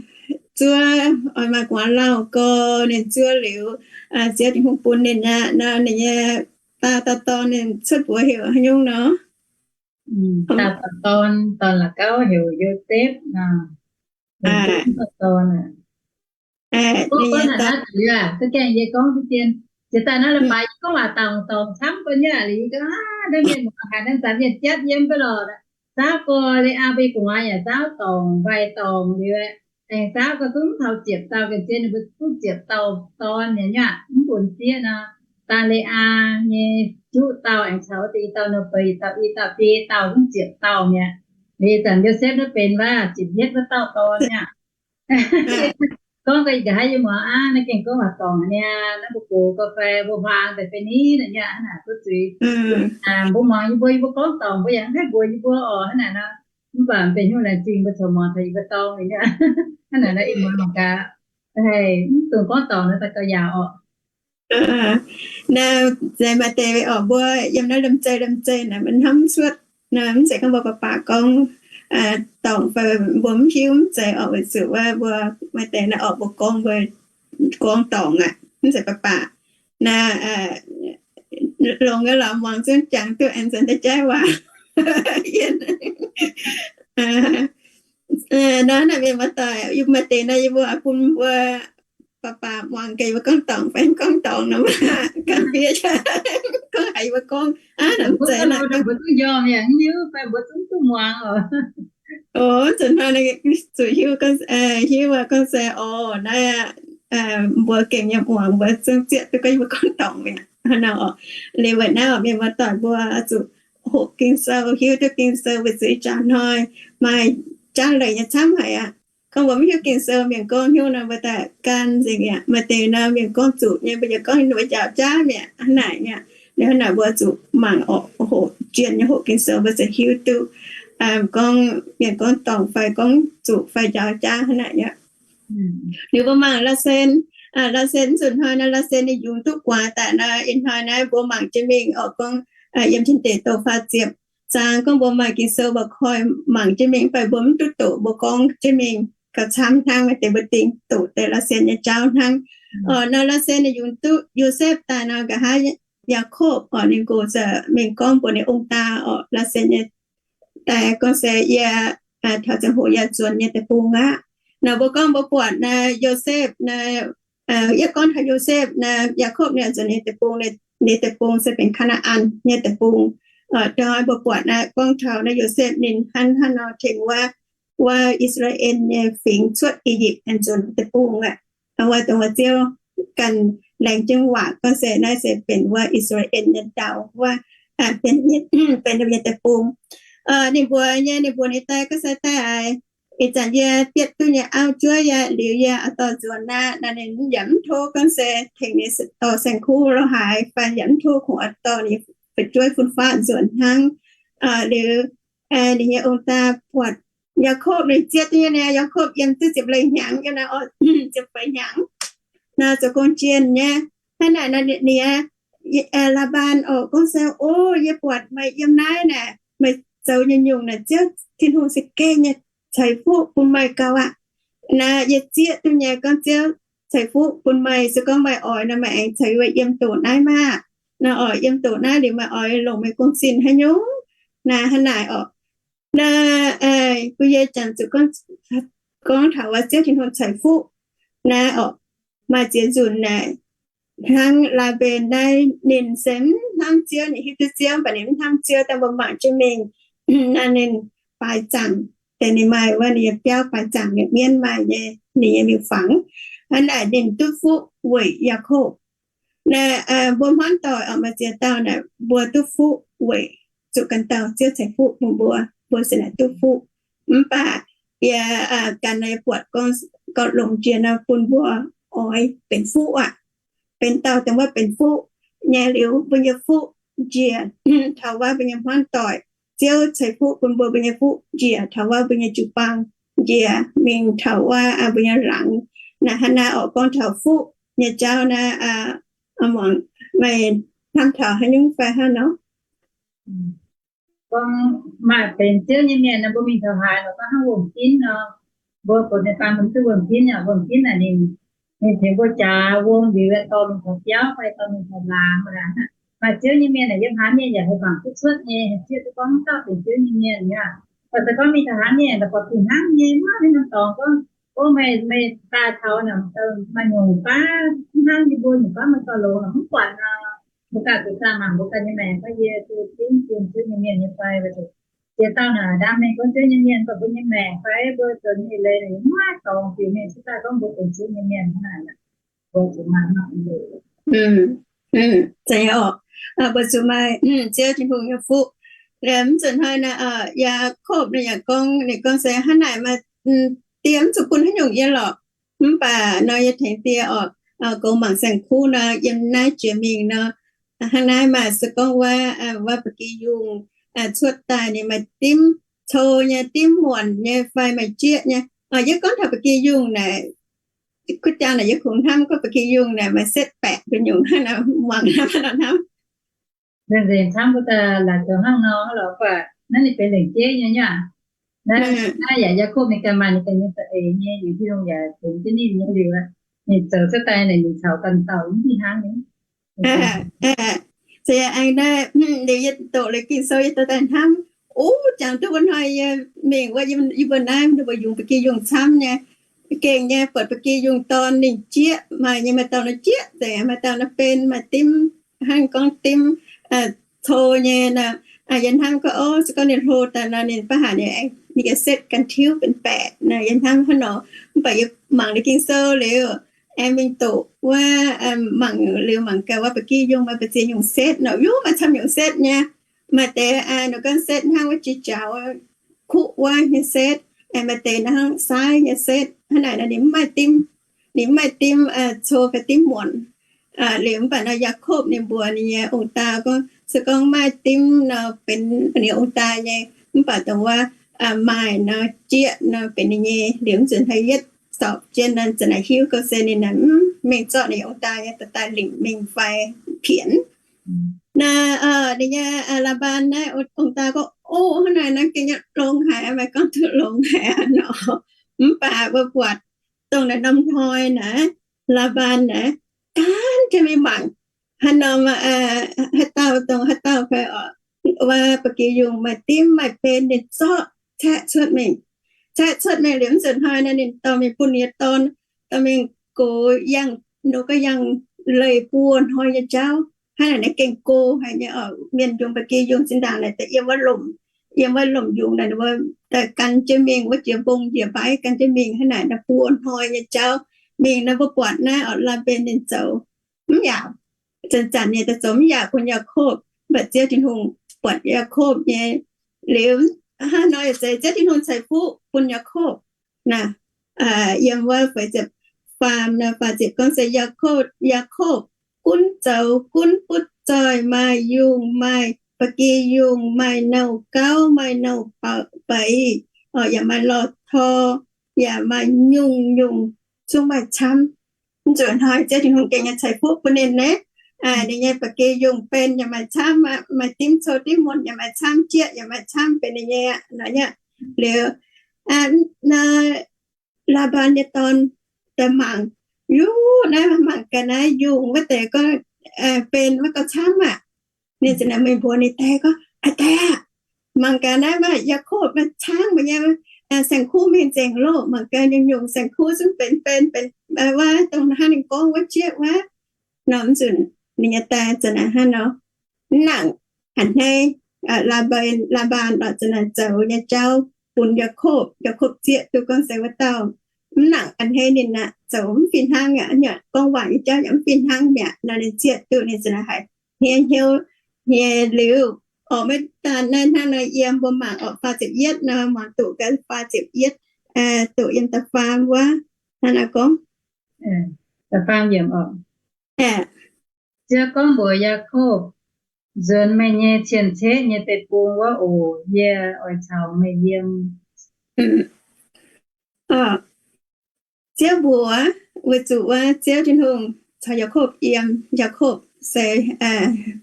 zuov, oix maaih gu'nguaaz lauh gorx, ninh zuov liuz, Ziouv Tin-Hungh bun ninh aqv nor, ninh nyei dauh dauh dorn ninh cuotv buoz heuc haaix nyungc nor? Dauh dauh dorn, dorn la'gauv heuc Yosepv nor. Ninh nyei dauh, duqv gaengh yie gorngv duqv dien. Jiex daaih naaiv leiz-baaix yie gorngv waac dorngc dorngc camv gu'nyuoz liuz, yie gorngv, aav, naaiv mienh muoz haic, naaiv zanc mienh jatv yiem beiv lorqc. Zaauv gorx, Le^aa mbuo nyei gu'nguaaz yaac zaauv dorngc, mbaih dorngc liuz, aengx zaauv gorx zungv taux ziepc dauh, ga'sie ninh mbuo duqv ziepc dauh dorn nyei nyuoqc, mv bun sieqv nor. Daaih Le^aa nyei juqv dauh aengx caux deix i dauh nor, beiz i dauh, i dauh biei dauh zungv ziepc dauh mi'aqv. Liuz zanc Yosepv naaiv benx wuov ziepc yietv wuov dauh dorn mi'aqv. Gorngv ga'haaix yie muangx aqv, naaiv gengh gorngv waac dorngc niaa, naaiv mbuo gox ga'fei mbuo huaang daaih fai ni naaic nyuoqc hnangv naaic duqv zuiz. Mbuo muangx yie mbuo, yie mbuo gorngv dorngc mbuo yaac mv haih mbuox yie mbuo orqc, hnangv naaic nor. Mv baac benx hnyouv laengz zingh mbuo corc muangx taux yie mbuo dorngx liuz nyuoqc. Hnangv naaic nor ih muonz mangc gaax, mv dungx gorngv dorngc nor daaih gauh yaauc orqc. Naaiv zeiz maaih deix orqc, mbuo yiem naaiv liemh zeih liemh zeih naaic maiv hnamv cuotv. Naaiv mv zeiz gorngv mbuo baac baac gorngv dorngc fai mbuo mv hiuv, mv zeiz orqc, weic zuqc wuov mbuo maaih deix naaiv orqc, mbuo gorngv, mbuo gorngv dorngc aqv, mv zeiz baac baac. Naaiv longx nyei lorqc, muangx zungv jangx duqv aengx nzuonx daaih jaiv waac. Naaiv naaic mienh muoz-doic, yie maaih deix naaiv yie mbuo bun mbuo baac baac muangx gaax yie mbuo gorngv dorngc fai mv gorngv dorngc nor, ganh fiev gorngv haiz yie mbuo gorngv aqv, mv zeiz naaic mbuo zungv njormh yaac mv hiuv fai mbuo zungv duqv muangx oc. Oc, nzunc hnoi zuqc hiuv, hiuv gorngv se, oc, naaiv mbuo gengh nyei muangx, mbuo zungv zieqv duqv gorngv yie mbuo gorngv dorngc mi'aqv. Hnangv naaic oc, liuz weic naaiv oc, mienh muoz-doic mbuo zuqc hoqc Ging-Sou, hiuv duqv Ging-Sou, weic zuqc ih jaax hnoi maaih jaav leiz nyei camv haic aqv. Gorngv mbuo mv hiuv Ging-Sou, mienh gorngv hnyouv nor, mbuo daaih gan nzengc mi'aqv. Maaih deix nor mienh gorngv zuqc nyei, mbuo yaac gorngv ninh mbuo njaaux jaav mi'aqv. Hnangv naaic mi'aqv. Liuz hnangv naaic mbuo zuqc mangc oc, hoqc jienh nyei hoqc Ging-Sou, mbuo ziouc hiuv duqv gorngv mienh gorngv dorngc fai gorngv zuqc fai njaaux jaav hnangv naaic mi'aqv. Liuz mbuo mangc Laasen, Laasen nzunc hnoi naaiv, Laasen ninh yungz duqv guaax daaih nor, ih hnoi naaiv mbuo mangc jienv mingh oc, gorngv yiem cien-deic douh faah ziepc zaang gorngv mbuo maaih Ging-Sou mbuo koi mangc jienv mingh, mv baac mbuo mv duqv doqc, mbuo gorngv jienv mingh gauh camv hnangv, maaih deix mbuo dingc doqc deix Laasen nyei jauv hnangv. Oc, naaiv Laasen ninh yungz duqv Yosepv daaih nor, nqa'haav Yaakopv oc, ninh nqox ziouc mingh gorngv mbuox ninh ong-daa oc, Laasen nyei daaih gorngv se yie taux ziangh hoc yaac nzuonx nyei deic-bung aqv. Nor mbuo gorngv mbuo buatc naaiv Yosepv naaiv, yie gorngv taux Yosepv naaiv, Yaakopv ninh nzuonx ninh deic-bung, ninh deic-bung se benx Kaa^naa^an nyei deic-bung. Dongh mbuo buatc naaiv gorngv taux naaiv Yosepv ninh hnangv haaix nor tengx wuov, wuov I^saa^laa^en nyei fingx cuotv I^yipv aengx nzuonx deic-bung aqv. Wuov dongh wuov Ziouv ganh laengz jienv waac gorngv se naaiv se benx wuov I^saa^laa^en nyei ndau wuov, benx, benx ninh nyei deic-bung. Ninh mbuo nyei, ninh mbuo ninh daaih gorngv se daaih aac, ih zanc yie bietv duqv nyei auv-juov yaac liuz yie oix dorh nzuonx aqv. Naaiv ninh yaac mv tov gorngv se tengx ninh dorh saeng-kuv lorz haaix fai yaac mv tov kungx oix dorh ninh fu'jueiv fun-faqv nzuonx hnangv. Liuz ninh nyei ong-daa buatc Yaakopv ninh zieqv duqv nyei, Yaakopv yiem duqv ziepc leih hnyangx, yiem naaiv oc, ziepc feix hnyangx, naaiv zoux gong jienh nyei. Hnangv naaic ninh, Laa^mbaan oc gorngv se, O, yie buatc meih yiem naaiv naaic, meih zoux nyungc-nyungc naaic, Ziouv Tin-Hungh se gengh nyei ceix fuqv bun meih gaux aqv. Naaiv yie zieqv duqv nyei gorngv Ziouv ceix fuqv bun meih, se gorngv meih oix nor meih aengx caux yie yiem doqc naaiv maah. Naaiv oc, yiem doqc naaiv liuz meih oix longc meih gong-zinh haaix nyungc, naaiv hnangv naaic oc. Naaiv bun yie jangx zuqc gorngv taux wuov Ziouv Tin-Hungh ceix fuqv naaiv oc. Maaih ziex nzunc naaic, hnangv Laa^mben naaiv ninh se mv hnamv Ziouv, ninh hiuv duqv Ziouv, mv baac ninh mv hnamv Ziouv, dangh mbuo mangc jienv mingh, naaiv ninh baaix zaangc, deix ninh maaih wuov ninh nyei biauv baaix zaangc, ninh mienv maaih nyei, ninh nyei miuc-fangx. Hnangv naaic ninh duqv fuqv weic Yaakopv. Naaiv mbuo hmuangv doic oc, maaih ziex dauh naaic mbuo duqv fuqv weic zuqc ganh dauh Ziouv ceix fuqv bun mbuo, mbuo se naaic duqv fuqv. Mv baac yie ganh naaiv yie buatc gorngv longx jiex nor bun mbuo oix benx fuqv aqv. Benx dauh dongh wuov benx fuqv nyei liuz, mbuo nyei fuqv njiec taux wuov mbuo nyei hmuangv doic. Ziouv ceix fuqv bun mbuo, mbuo nyei fuqv njiec taux wuov mbuo nyei jiu-baang, njiec mingh taux wuov mbuo nyei laangz. Naaiv hnangv naaiv oc, gorngv taux fuqv nyei jauv naaiv, muangx meih hnamv taux haaix nyungc fai hnangv nor? Gorngv maaih benx Ziouv nyei mienh nor, mbuo mingh taux haaix lorqc, gorngv hnangv wuom-ginv nor, mbuo buatc ninh baamh mienh duqv wuom-ginv aqv. Wuom-ginv naaic ninh, ninh tengx mbuo jaax wuom liuz dorh mingh taux biauv fai dorh mingh taux laangz aqv. Maaih Ziouv nyei mienh naaic yiem haaix mienh yaac haih mangc duqv cuotv nyei, haih zieqv duqv gorngv dauh benx Ziouv nyei mienh aqv. Mv baac se gorngv mingh taux haaix mienh daaih buatc fih hnangv nyei, mv maaih haaix norm dorngx gorngv, O, meih, meih daaih taux naaic maaih nyungc baav hnangv yie mbuo nyungc baav meih dorh longx nor mv buatc nor. Mbuo ganh zuqc zaah mangc mbuo ganh nyei maengc fai, yie duqv zingh Ziouv nyei mienh nyei fai. Ziex dauh naaic ndaam mengh gorngv Ziouv nyei mienh, mv baac mbuo nyei maengc fai mbuo zoux nyei leiz naaic mv maaih dorngx bieqc mingh cuotv daaih gorngv mbuo benx Ziouv nyei mienh hnangv naaic. Mbuo zuqc maaih, mbuo zuqc maaih Ziouv Tin-Hungh nyei fuqv. Mv zuqc hnoi naaic, Yaakopv ninh yaac gorngv, ninh gorngv se hnangv naaic maaih, Die mv zuqc bun haaix nyungc yie lorqc. Mv baac nor yie tengx die oc, goux mangc saeng-kuv nor, yiem naaiv jiex mingh nor, hnangv naaiv maaih se gorngv wuov, wuov ba'gi yungh cuotv daaih ninh maaih dimv cou nyei, dimv muonc nyei fai maaih jieqv nyei. Yie gorngv taux ba'gi yungh naaic, kuv jangx naaic yie kungx hnamv gorngv ba'gi yungh naaic maaih setv baeqc mbuo nyungc hnangv naaic, muangx hnamv nor hnamv. Nzengc nzengc camv mbuo daaih laaix zoux hnangv nor lorqc, mv baac naaiv ninh benx lengc jeiv nyei nyei aqv. Naaiv, naaiv yaac Yaakopv ninh ganh maaih ninh ganh nyei za'eix nyei, Tin-Hungh yaac tengx jienv ninh nyei liuz aqv. Ninh zoux cuotv daaih naaic ninh caux ganh dauh mv fih hnangv nyei. Se aengx naaiv liuz yie doqc liuz Ging-Sou yie dorh daaih hnamv, o, jangx duqv wuov hnoi yie mingh wuov, yie mbuo naaiv ninh mbuo yungz ba'gi yungh camv nyei. Gengh nyei, buatc ba'gi yungh dorn ninh jieqv, maaih nyei maaih dauh nor jieqv nzengc, maaih dauh nor benx maaih dimv, hnangv gorngv dimv cou nyei nor. Yie hnamv gorngv, o, se gorngv ninh hlo daaih nor ninh baav haaix ninh aengx ninh ganh setv ganh tiuv benx baeqc nor. Yie hnamv hnangv nor, mv baac yie mangc liuz Ging-Sou liuz, aengx mingh doqc wuov, mangc liuz mangc gaax wuov ba'gi yungh maaih ba'ziex nyungc setv nor, yungh maaih camv nyungc setv nyei. Maaih deix ninh gorngv setv hnangv wuov jiex jaux kuqv wuov nyei setv, maaih deix hnangv saaiv nyei setv. Hnangv naaic nor ninh mv maaih dimv, ninh mv maaih dimv cou fai dimv muonc. Liuz mv baac nor Yaakopv ninh mbuox ninh nyei ong-daa gorngv, se gorngv maaih dimv nor benx ninh ong-daa nyei, mv baac dongh wuov maaih nor jieqv nor benx ninh nyei. Liuz mv zuqc haaix yietv zorpc jienv nor, za'naaic hiuv gorngv se ninh mv mingh zorqv ninh ong-daa nyei daaih lingc mingh fai pienx. Naaiv ninh nyei Laa^mbaan naaiv ong-daa gorngv, o, hnangv naaic naaiv gengh nyei longx haic, maaih gorngv duqv longx haic nor. Mv baac mbuo buatc dongh naaiv norm hnoi naaiv, Laa^mbaan naaiv gaanv jienv mingh mangc haaix norm, haaix dauh dongh haaix dauh fai oc, wuov ba'gi yungh maaih dimv maaih ben ninh zorqv caeqv cuotv mingh. Caeqv cuotv mingh liuz mv zuqc hnoi naaiv ninh dorh mingh bun ninh nyei dorn, dorh mingh gox yangh, nor gorngv yangh leih buo hnoi nyei jauv. hnangv naaic naaiv gengh go haic nyei oc. Mienh yungz ba'gi yungh zinh ndaangc naaic daaih yiem wuov lomc, yiem wuov lomc yungz naaic, mbuo daaih gan jienv mingh, wuov jiex mbong njiec mbaaix gan jienv mingh hnangv naaic, naaiv buo hnoi nyei jauv mingh naaiv, mbuo buatc naaiv oc, Laa^mben ninh zoux mv yaac, zanc-zanc ninh daaih zoux mv yaac bun Yaakopv, mv baac Ziouv Tin-Hungh buatc Yaakopv nyei liuz, hnangv nor yaac zeiz Ziouv Tin-Hungh ceix fuqv bun Yaakopv naaic. Yiem wuov feix ziepc faam nor, faah ziepc gorngv se Yaakopv, Yaakopv gunv zoux gunv butv zoih, maaih yungh, maaih ba'gi yungh, maaih nouh gauv, maaih nouh beiz, yaac maaih lorh tor, yaac maaih nyungc-nyungc, zungv maaih camv. Mv zuqc hnoi Ziouv Tin-Hungh gengh nyei ceix fuqv bun ninh naaiv. Ninh nyei ba'gi yungh benx yaac maaih camv aqv, maaih dimv cou dimv muonc yaac maaih camv, jieqv yaac maaih camv, benx ninh nyei aqv. Liuz, naaiv Laa^mbaan nyei dorn daaih mangc, yungh naaiv, mangc gaax naaiv yungh wuov deix gorngv benx maiv gauh camv aqv. Ninh ziouc naaic mingh mbuox ninh dae gorngv, Aa dae aah, mangc gaax naaiv maaih Yaakopv maaih camv mbuo nyei saeng-kuv mingh nzengc loh. Mangc gaax nyungc-nyungc saeng-kuv zungv benx, benx, benx wuov dongh hnangv ninh gorngv wuov jieqv wuov. Nor mv nzunc ninh nyei dae ziouc naaic hnangv nor, mv nangc a'hneiv, Laa^mbaan, Laa^mbaan oc, ziouc naaic zoux nyei jauv bun Yaakopv. Yaakopv zieqv duqv gorngv se wuov dauh mv nangc a'hneiv ninh aqv, zoux mv fih hnangv aqv, gorngv waac nyei jauv yaac mv fih hnangv mi'aqv. Nor ninh zieqv duqv, ninh ziouc naaic haiz hniev hnyouv nyei liuz, oc, maiv daan naaiv hnangv nor yiem, mbuo mangc oc, faah ziepc yietv nor, muangx doqc gaax faah ziepc yietv, doqc yiem da'faam wuov, hnangv naaiv gorngv, da'faam yiemc oc. Ziouv gorngv mbuox Yaakopv, Nzuonx meih nyei cien-ceqv nyei deic-bung wuov oc. Yie oix caux meih yiem. Ziouv mbuox, weic zuqc wuov Ziouv Tin-Hungh caux Yaakopv yiem, Yaakopv se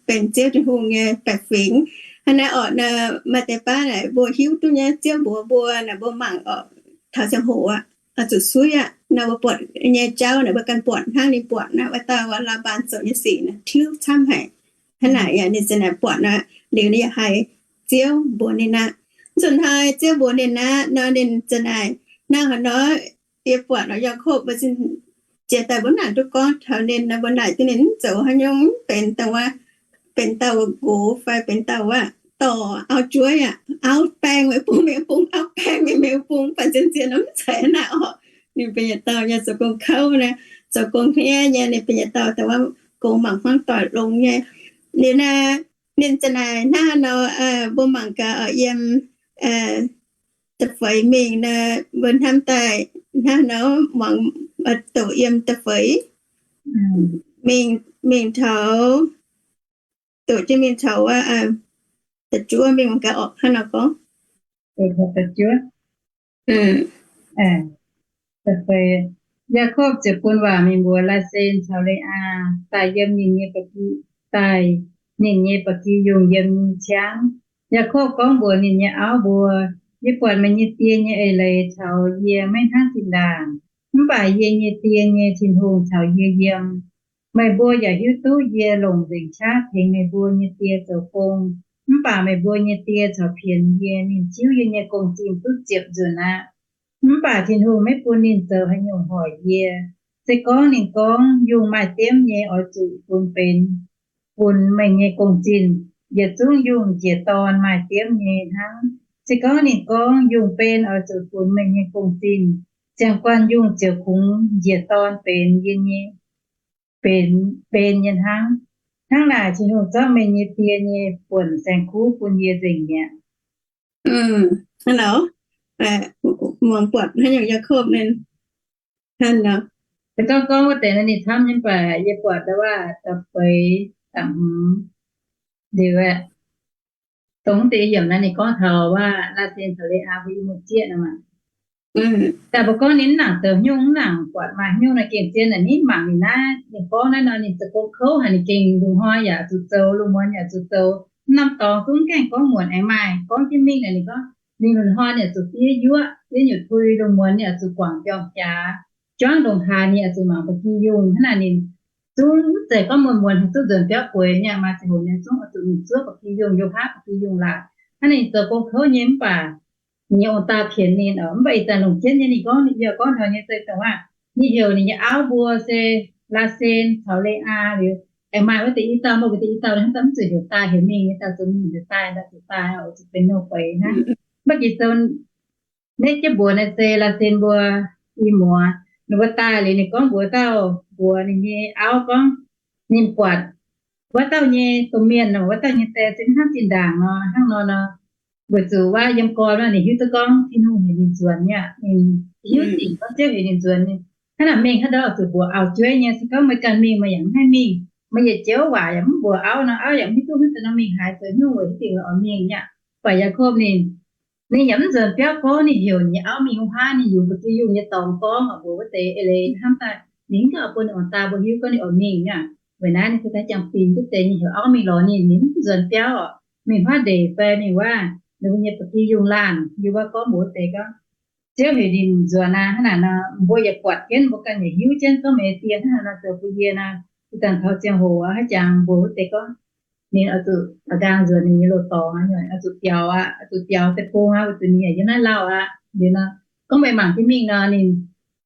benx Ziouv Tin-Hungh nyei baeqc fingx. Hnangv naaiv oc, maaih deix baav naaic mbuo hiuv duqv nyei, Ziouv mbuox mbuo naaic, mbuo mangc oc, taux ziangh hoc aqv, zuqc suiv aqv. Nor mbuo buatc nyei jauv naaic, mbuo ganh buatc hnangv ninh buatc naaiv, wuov dauh wuov Laa^mbaan zoux nyei sic naaic tiuv camv haic. Hnangv naaic yaac ninh ziouc naaic buatc naaic liuz ninh yaac haiz Ziouv mbuox ninh aqv. Mv zuqc hnoi Ziouv mbuox ninh aqv nor, ninh ziouc naaic, Hnangv haaix nor yie buatc nor Yaakopv mbuo zinh jiex daaih mbuo mv nangc duqv gorngv taux ninh nor, mbuo naaic duqv ninh mv zoux haaix nyungc, mv benx dongh wuov, benx dauh nqox fai benx dauh wuov dorh auv-jueiv aqv, auv baeng meih bung, meih bung auv baeng meih, meih bung baac zien-zien nor mv zeiz naaic oc. Ninh benx yietc dauh nyei zoux gong kouv naaic, zoux gong hniev nyei, ninh benx yietc dauh dongh wuov gong mangc hmuangv doic longx nyei. Liuz naaic ninh ziouc naaic hnangv nor, mbuo mangc gaax oc, yiem da'feix mingh naaic, mbuo hnamv daaih hnangv nor, muangx doqc yiem da'feix mingh, mingh taux, doqc jienv mingh taux wuov, da'juov mingh muangx gaax oc, hnangv nor gorngv. Yaakopv ziouc bun waac mingh mbuox Laasen caux Le^aa daaih yiem ninh nyei ba'gi, daaih ninh nyei ba'gi yungh yiem nyei ciangv. Yaakopv gorngv mbuox ninh nyei auv mbuo, Yie buatc meih nyei die nyei eix leiz caux yie maiv hnangv zinh ndaangc, mv baac yie nyei die nyei Tin-Hungh caux yie yiem. Meih mbuo yaac hiuv duqv yie longc nzengc qaqv tengx meih mbuo nyei die zoux gong. Mv baac meih mbuo nyei die caux pienx yie, ninh ziouv yie nyei gong-zinh duqv ziepc nzunc aqv. Mv baac Tin-Hungh maiv bun ninh zoux haaix nyungc hoic yie. Se gorngv ninh gorngv, Yungh maaih diemv nyei oix zuqc funx benx funx meih nyei gong-zinh, yietc zungv yungh njiec dorn maaih diemv nyei hnangv. Se gorngv ninh gorngv, Yungh ben oix zuqc funx meih nyei gong-zinh, ziangh guanh yungh ziouc kungx njiec dorn benx yie nyei, benx, benx nyei hnangv. Hnangv naaic Tin-Hungh zorqv meih nyei die nyei buonc saeng-kuv bun yie nzengc mi'aqv. Hnangv nor, muangx buatc hnangv nyungc Yaakopv ninh hnangv nor. Se gorngv gorngv wuov deix naaiv ninh camv nyei, mv baac yie buatc da'waac da'feix da'hmz liuz aeqv, dongh deix yiemc naaiv ninh gorngv taux waac Laasen caux Le^aa mbuo i muoz-jieqv nor maah. Daaih mbuo gorngv ninh mv nangc zoux haaix nyungc, mv nangc buatc maaih haaix nyungc naaiv, gengh zien naaic ninh mangc ninh naaiv, ninh gorngv naaiv nor ninh zoux gong kouv haic, ninh gengh lungh hnoi yaac zuqc zoux, lungh muonz yaac zuqc zoux. Mv norm dorngx zungv gaengh gorngv muonc aengx maaih gorngv jienv mingh naaic, ninh gorngv ninh lungh hnoi ninh zuqc diev yuoqv, diev nyutc tui, lungh muonz ninh zuqc guangc mbiorngz jaax, juangv ndongc haaix ninh zuqc mangc ba'gi yungh. Hnangv naaic ninh zungv mv zeiz gorngv muonz muonz haih duqv nzuonx biauv bueix nyei, maaih ziangh hoc ninh zungv zuqc mingh zuov ba'gi yungh, yiem haav ba'gi yungh laaix. Hnangv naaic ninh zoux gong kouv nyei mv baac ninh nyei ong-daa pienx ninh oc. Mv baac ih zanc longc jienv nyei ninh gorngv, ninh yaac gorngv taux nyei se dongh waac ninh heuc ninh nyei auv mbuo se Laasen caux Le^aa liuz, aengx maaih wuov deix i dauh, mbuo deix i dauh hnangv daaih mv zuqc heuc daaih heuc mingh nyei, dauh zuqc mingh heuc daaih, dauh zuqc daaih, oix zuqc benx nouh feix hnangv. Mv baac Ging-Sou naaiv jiex mbuox naaiv se Laasen mbuo i muoz, ninh mbuo daaih liuz ninh gorngv mbuox dauh mbuox ninh nyei auv gorngv, ninh buatc wuov dauh nyei domh mienh nor, wuov dauh nyei die se hnangv zinh ndaangc nor, hnangv nor nor, weic zuqc wuov yiem gorn nor ninh hiuv duqv gorngv Tin-Hungh heuc ninh nzuonx nyei aqv. Ninh hiuv dingc gorngv Ziouv heuc ninh nzuonx, ninh hnangv naaic mingh haaix ndau zuqc mbuox auv-jueiv nyei, se gorngv meih ganh mingh meih yaac mv haih mingh, meih yietc joux waac yaac mv mbuox auv nor, auv yaac mv hiuv duqv hnangv haaix nor mingh haaix, zoux nyungc weic hiuv dingc meih oix mingh nyei aqv. Mv baac Yaakopv ninh, ninh yaac mv nzuonx biauv gorngv ninh heuc ninh auv mingh wuov haav, ninh yungz ba'gi yungh nyei dorngx gorngv oc mbuox wuov deix eix leiz hnamv daaih, ninh mv gauh bun ninh oix daaih mbuo hiuv gorngv ninh oix mingh nyei aqv. Weic naaiv ninh se daaih jangx binc jienv deix ninh heuc auv mingh lorz ninh, ninh mv nzuonx biauv oc, mingh haav ndeic fai mingh wuov ninh mbuo nyei ba'gi yungh laanh, yie wuov gorngv mbuox wuov deix gorngv, Ziouv heuc ninh nzuonx aqv. Hnangv naaic nor mbuo yaac buatc jienv, mbuo ganh yaac hiuv jienv gorngv meih die hnangv haaix nor zoux bun yie nor, ih zanc taux ziangh hoc aqv, haaix jangx mbuox wuov deix gorngv, ninh oix zuqc a'nqaang nzuonx ninh nyei loz-dorngx aqv, oix zuqc biaux aqv, oix zuqc biaux deic-bung aqv, weic zuqc ninh yaac yiem naaiv lauh aqv. Liuz nor, gorngv meih mangc jienv mingh nor, ninh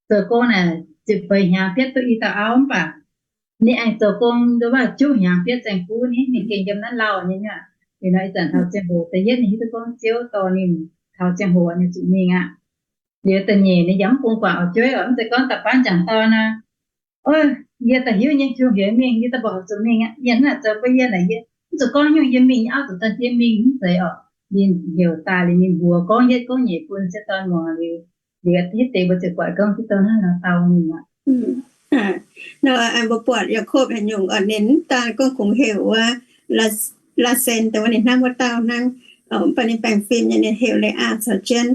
zoux gong naaic ziepc feix hnyangx bietv duqv i dauh auv, mv baac ninh aengx zoux gong nduov waac juqv hnyangx bietv zaeng guv ni, ninh gengh yiem naaiv lauh nyei aqv. Liuz nor ih zanc taux ziangh hoc da'yietv ninh hiuv duqv gorngv Ziouv dorh ninh taux ziangh hoc ninh zuqc mingh aqv. Liuz da'nyeic ninh yaac mv bun guangc auv-jueiv oc, mv zeiz gorngv da'faanh jangc dorn aqv, Ov, yie da'hiuv nyei, Tin-Hungh heuc mingh, yie daaih mbuox zuqc mingh aqv. Yie hnangv naaic zoux bun yie naaic, yie mv zuqc gorngv nyungc yie mingh, auv zuqc dorn jiex mingh, mv zeiz oc. Ninh heuc daaih liuz ninh mbuox gorngv yietv gorngv nyeic bun ziex dorn muangx liuz, liuz hitv deix mbuo ziouc buatc gorngv ziex dorn hnangv nor dau ninh aqv. Nor mbuo buatc Yaakopv haaix nyungc oc, ninh mv daan gorngv kungx heuc wuov Laa^sen, dongh wuov ninh hnamv wuov dauh hnangv, mv baac ninh baengh fim nyei ninh heuc Leaa caux jienv.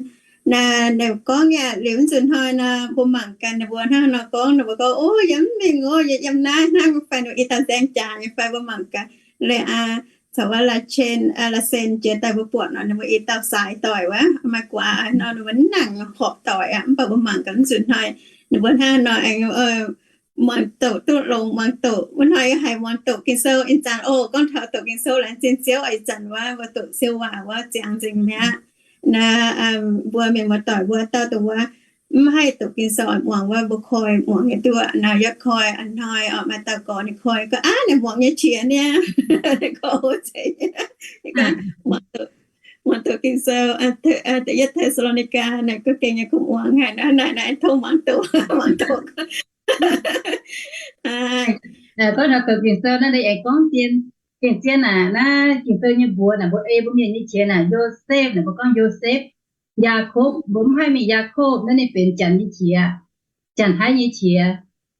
Naaiv ninh gorngv yaac liuz mv zuqc hnoi nor, mbuo mangc gaax ninh mbuo hnangv nor gorngv, ninh mbuo gorngv, Ov, yie mv mingh oc, yie yiem naaiv hnangv, fai ninh i dauh nzaeng jaax nyei fai, mbuo mangc gaax. Leaa caux wuov Laa^sen jiex daaih mbuo buatc nor, ninh mbuo i dauh saaix doic wuov, maaih guaax nor ninh mbuo mv nangc horpc doic aqv. Mv baac mbuo mangc gaax mv zuqc hnoi ninh mbuo hnangv nor aengx muangx doqc duqv longx, muangx doqc. Wuov hnoi yie haiz muangx doqc Ging-Sou ih zanc oc, gorngv taux doqc Ging-Sou laengz zingh Ziouv oc. Ih zanc wuov mbuo doqc siou waac wuov ziangx nzengc mi'aqv. Naaiv mbuo mienh muoz-doic mbuo dauh dongh wuov mv haih doqc Ging-Sou oix muangx wuov, mbuo koi muangx nyei duqv. Naaiv yie koi a'hnoi oc, maaih dauh gorx ninh koi gorngv, Aav, naaic muangx nyei qiex niaa. Gorngv zeiz, muangx doqc Ging-Sou, da'yietv Te^saa^lo^ni^gaa naaic gorngv gengh nyei kungx muangx haic, naaiv naaic tov muangx doqc, muangx doqc. Gorngv taux doqc Ging-Sou naaiv, ninh aengx gorngv zien, gengh zien aqv. Naaiv Ging-Sou nyei mbuox naaic, mbuo ei mbuo mienh nyei qiex naaic, Yosepv naaic, mbuo gorngv Yosepv. Yaakopv, mbuo mv haih mingh Yaakopv, naaiv ninh benx Janx nyei qiex, Janx-Taiv nyei qiex.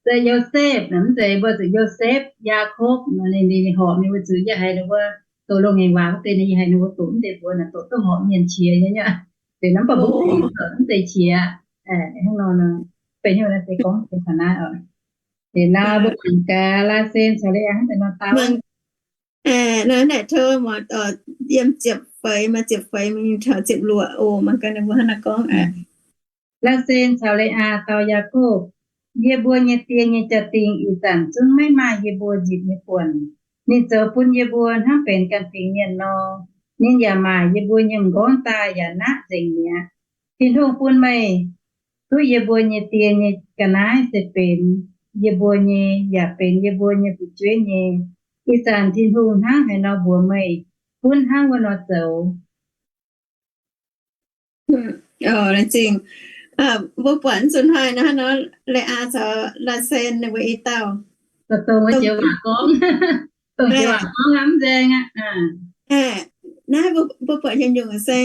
Se Yosepv naaic, mv zeiz, mbuo zuqc Yosepv, Yaakopv, ninh, ninh horpc mingh, weic zuqc yie haiz ninh mbuo doqc loz-ngaengc waac wuov deix, yie haiz ninh mbuo doqc mv deix mbuox naaic, doqc duqv horpc mienh qiex nyei aav. Deix naaiv mv baac mbuo mv zeiz qiex, hnangv nor nor, benx hnyouv naaiv se gorngv taux naaiv oc. Deix nor mbuo mangc gaax Laasen caux Leaa hnangv deix nor dau. Naaiv naaic tov muangx doqc yiem ziepc feix maaih ziepc feix mingh taux ziepc luoqc oc. Mangc gaax ninh mbuo hnangv naaiv gorngv aqv. Laasen caux Leaa dau Yaakopv, Yie mbuo nyei die nyei jaa-dingh ih zanc zungv maiv maaih yie mbuo nzipc nyei buonc. Ninh zoux bun yie mbuo hnangv benx ganh fingx mienh nor. Ninh yaac maaic yie mbuo nyei m'nqorngv daaih yaac naqv nzengc mi'aqv. Tin-Hungh bun meih duqv yie mbuo nyei die nyei ga'naaiv se benx yie mbuo nyei yaac benx yie mbuo nyei fu'jueiv nyei. Ih zanc Tin-Hungh hnangv haaix nor mbuox meih, gunv hnangv wuov nor zoux. Laengz zingh. Mbuo buatc zuqc hnoi naaiv nor, Leaa caux Laasen ninh mbuo i dauh dongh jiex waac gorngv, dongh jiex waac gorngv hnamv nzaeng aqv. Naaiv mbuo buatc haaix nyungc se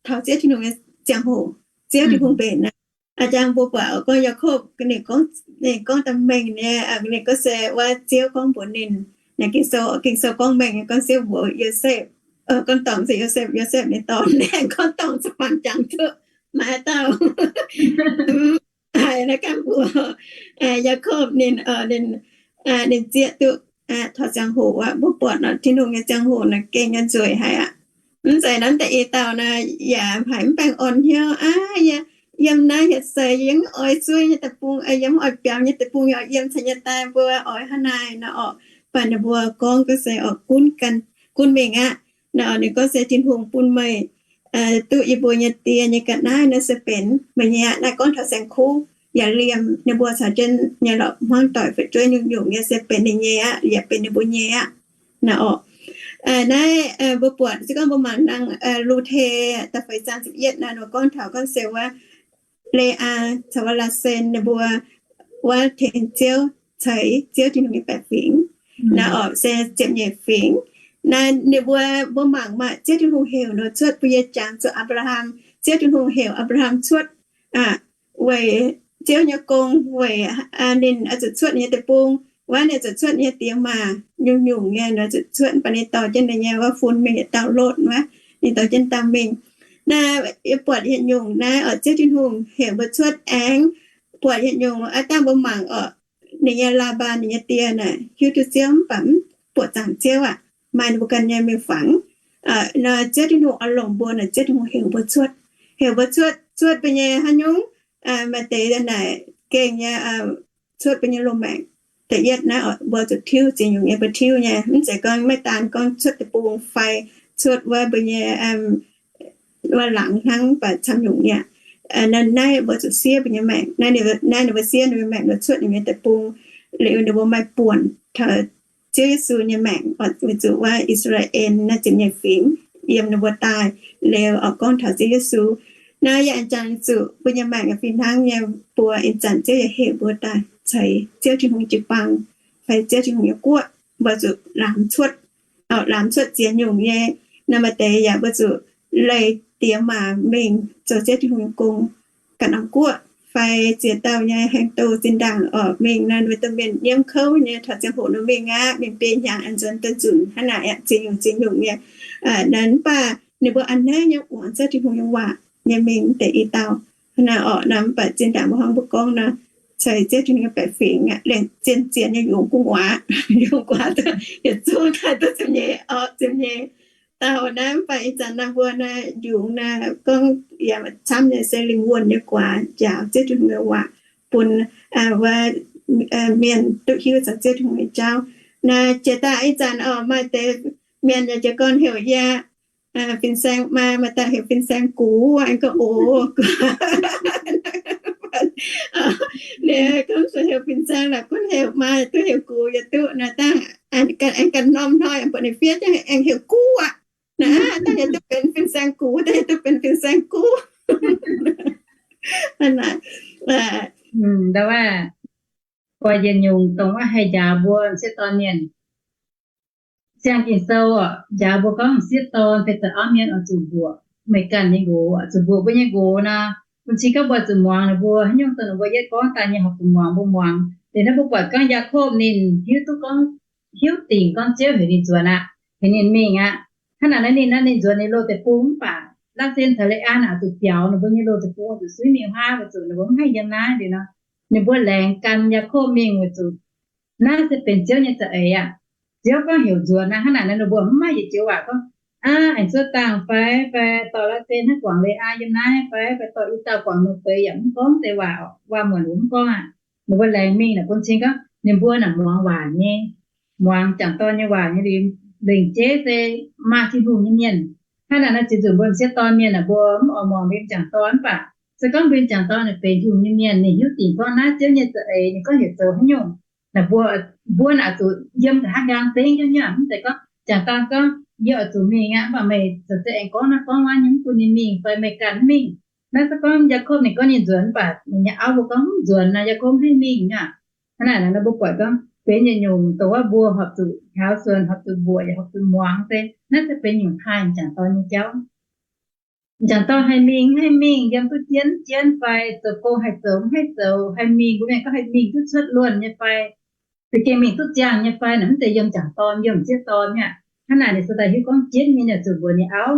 taux Ziouv Tin-Hungh nyei ziangh hoc, Ziouv Tin-Hungh mbenc aqv. A'jang mbuo buatc gorngv Yaakopv ninh gorngv, ninh gorngv daaih mengh nyei, ninh gorngv se wuov Ziouv gorngv mbuox ninh. Naaiv Ging-Sou, Ging-Sou gorngv mengh nyei, gorngv Ziouv mbuox Yosepv, gorngv dorngc se Yosepv, Yosepv ninh dorn, gorngv dorngc se faang jangx duqv maaih dauh haiz naaiv ganh mbuox Yaakopv ninh, ninh zieqv duqv taux ziangh hoc aqv. Mbuo buatc nor Tin-Hungh nyei ziangh hoc naaic gengh nyei nzueic haic aqv. Mv zeiz naaiv deix i dauh naaic yaac haiz mv baengh orn hnyouv aqv. Yie yiem naaiv hietc seix yie mv oix zuov nyei deic-bung, yie mv oix biaux nyei deic-bung, yie oix yiem caux yie daaih mbuo oix hnangv naaic nor orqc. Mv baac ninh mbuo gorngv ga'sie orqc, gunv ganh, gunv mingh aqv. Naaiv orqc ninh gorngv se Tin-Hungh bun meih duqv yie mbuo nyei die nyei ga'naaiv naaiv se benx meih nyei aqv. Naaiv gorngv taux saeng-kuv. yaac liemh ninh mbuo caux jienv nyei lorqc. Hmuangv doic fu'jueiv nyungc-nyungc nyei se benx ninh nyei aqv, yaac benx ninh mbuo nyei aqv. Naaiv orqc, naaiv mbuo buatc se gorngv mbuo mangc naaiv Lu^te da'feix zaang ziepc yietv naaiv, ninh gorngv taux gorngv se wuov Leaa caux wuov Laasen ninh mbuo wuov tengx Ziouv ceix Ziouv Tin-Hungh nyei baeqc fingx. Naaiv orqc se ziepc nyeic fingx. Naaiv ninh mbuo, mbuo mangc maah, Ziouv Tin-Hungh heuc ninh cuotv, bun yie jangx zuqc Apc^laa^ham. Ziouv Tin-Hungh heuc Apc^laa^ham cuotv aqv, weic Ziouv nyei gong, weic ninh oix zuqc cuotv ninh nyei deic-bung. Wuov ninh zuqc cuotv ninh nyei diex maac nyungc-nyungc nyei, ninh zuqc cuotv, mv baac ninh dorh jienv ninh nyei wuov fun mingh yietc dauh Lotv wuov, ninh dorh jienv dauh mingh. Naaiv yie buatc yietc nyungc naaiv orqc, Ziouv Tin-Hungh heuc mbuo cuotv aengx buatc yietc nyungc, aav dangh mbuo mangc orqc, ninh nyei Laa^mbaan, ninh nyei die naaic hiuv duqv Ziouv mv baac mv buoqc zaangc Ziouv aqv, maaih ninh mbuo ganh nyei mingh fangx. Nor Ziouv Tin-Hungh oix longc mbuo naaic, Ziouv Tin-Hungh heuc mbuo cuotv, heuc mbuo cuotv, cuotv mbuo nyei haaix nyungc, maaih deix naaic gengh nyei, cuotv mbuo nyei loz-maengc. Da'yietv naaiv mbuo zuqc tiuv ziex nyungc nyei, mbuo tiuv nyei mv zeiz gorngv maiv daan gorngv cuotv deic-bung fai cuotv wuov mbuo nyei wuov laangz hnangv, mv baac camv nyungc nyei. Naaiv mbuo zuqc siev mbuo nyei maengc. Naaiv ninh mbuo siev ninh mbuo maengc, ninh mbuo cuotv ninh nyei deic-bung, liuz ninh mbuo maaih buonc taux Ziouv Yesu nyei maengc, weic zuqc wuov I^saa^laa^en naaiv ziepc nyeic fingx yiem ninh mbuo daaih liuz oix gorngv taux Ziouv Yesu. Naaiv yaac aengx jangx zuqc mbuo nyei maengc yaac fih hnangv nyei, mbuo ih zanc Ziouv yaac heuc mbuo daaih ceix Ziouv Tin-Hungh jiu-baang fai Ziouv Tin-Hungh nyei guoqv, mbuo zuqc laamx cuotv, laamx cuotv ziex nyungc nyei. Naaiv maaih deix yaac mbuo zuqc leih diex maac mingh zoux Ziouv Tin-Hungh nyei gong ganh norm guoqv, fai ziex dauh nyei haeng doz zinh ndaangc orqc mingh naaiv, mbuo domh mienh nyiemv kouv nyei taux ziangh hoc nor mingh aqv, mingh biei hnyangx aengx nzuonx duqv nzunc hnangv naaic aqv, ziex nyungc ziex nyungc nyei. Naaiv mv baac ninh mbuo a'hneiv nyei muangx Ziouv Tin-Hungh nyei waac nyei mingh deix i dauh. Naaiv orqc, naaiv mv baac zinh ndaangc mbuo hnangv mbuo gorngv nor, ceix Ziouv Tin-Hungh nyei baeqc fingx aqv, laengz zien-zien nyei yungz gu'nguaaz, yungz gu'nguaaz duqv yietc zungv daaih duqv ziepc nyeic orqc, ziepc nyeic dauh naaiv. Mv baac ih zanc naaiv mbuo naaiv yungz naaiv gorngv yaac camv nyei se lingh wuonh nyei guaax njaaux Ziouv Tin-Hungh nyei waac bun wuov mienh duqv hiuv caux Ziouv Tin-Hungh nyei jauv. Naaiv jiex daaih ih zanc orqc, maaih deix mienh yaac jiez gorn heuc yie fin-saeng maa, maaih dauh heuc fin-saeng gux, aengx gorngv oc, ninh gorngv se heuc fin-saeng laaix gunv heuc maa, duqv heuc gux yaac duqv. Naaiv dangh aengx ganh norm hnoi mbuox ninh fiev jienv aengx heuc gux aqv. Naaiv dangh yaac duqv benx fin-saeng gux, dangh yaac duqv benx fin-saeng gux. Hnangv naaic, ndau wuov, buatc yietc nyungc dongh wuov haih njaaux mbuo m'sieqv dorn mienh. Siang-Ging-Sou orqc, njaaux mbuo gorngv m'sieqv dorn fai zoux auv mienh oix zuqc mbuoqc meih ganh nyei nqox, oix zuqc mbuoqc mbuo nyei nqox nor, bun cing gorngv mbuo zuqc muangx ninh mbuo haaix nyungc dongh ninh mbuo yietv gorngv daaih nyei horpc zuqc muangx mbuo muangx. Liuz naaiv mbuo buatc gorngv Yaakopv ninh hiuv duqv gorngv, hiuv dingc gorngv Ziouv heuc ninh nzuonx aqv, heuc ninh mingh aqv. Hnangv naaic naaiv ninh, naaiv ninh nzuonx ninh loz deic-bung mv baac Lav^sen caux Le^aa naaic zuqc biaux ninh mbuo nyei loz deic-bung, zuqc suiv mingh huaav weic zuqc ninh mbuo mv haih yiem naaiv liuz nor, ninh mbuo laengz gan Yaakopv mingh weic zuqc naaiv se benx Ziouv nyei za'eix aqv. Ziouv gorngv heuc nzuonx naaiv, hnangv naaic naaiv ninh mbuo mv maaih yietc joux waac gorngv, aav, aengx zuov dangh fai, fai dorh Lav^sen hnangv guangc Le^aa yiem naaiv fai, fai dorh i dauh guangc nor feix, yaac mv gorngv deix waac, waac-muonc mv gorngv aqv. Ninh mbuo laengz mingh naaic bun cing gorngv ninh mbuo naaic muangx waac nyei, muangx jangc dorn nyei waac nyei liuz, lengc jeiv se maaih Tin-Hungh nyei mienh. Hnangv naaic naaiv ziex nzunc mbuo m'sieqv dorn mienh naaic mbuo mv oix muangx mbuo nyei jangc dorn mv baac se gorngv mbuo nyei jangc dorn naaic benx Tin-Hungh nyei mienh, ninh hiuv dingc gorngv naaiv Ziouv nyei za'eix, ninh gorngv heuc zoux haaix nyungc, naaic mbuo, mbuo naaic zuqc yiem nqa'haav nqaang zengv nyei aqv. Mv zeiz gorngv jangc dorn gorngv, yie oix zuqc mingh aqv, mv baac meih zoux se aengx gorngv naaiv gorngv wuov nyei, mv bun ninh mingh fai meih ganh mv mingh. Naaiv se gorngv Yaakopv ninh gorngv ninh nzuonx mv baac ninh nyei auv mbuo gorngv mv nzuonx nor, Yaakopv mv haih mingh aqv. Hnangv naaic nor mbuo buatc gorngv benx yietc nyungc dongh wuov mbuo horpc zuqc hiaaux suonc, horpc zuqc mbuoqc, yaac horpc zuqc muangx se naaiv se benx nyungc taaih jangc dorn nyei jauv. Jangc dorn haih mingh mv haih mingh, yiem duqv jienv mv jienv fai, zoux gong haih zoux mv haih zoux, haih mingh, mbuo mienh gorngv haih mingh duqv cuotv luonh nyei fai, za'gengh mingh duqv ziangh nyei fai, naaic mv zeiz yiem jangc dorn, yiem m'sieqv dorn aqv. Hnangv naaic ninh se daaih hiuv gorngv jienv mingh naaic zuqc mbuox ninh auv.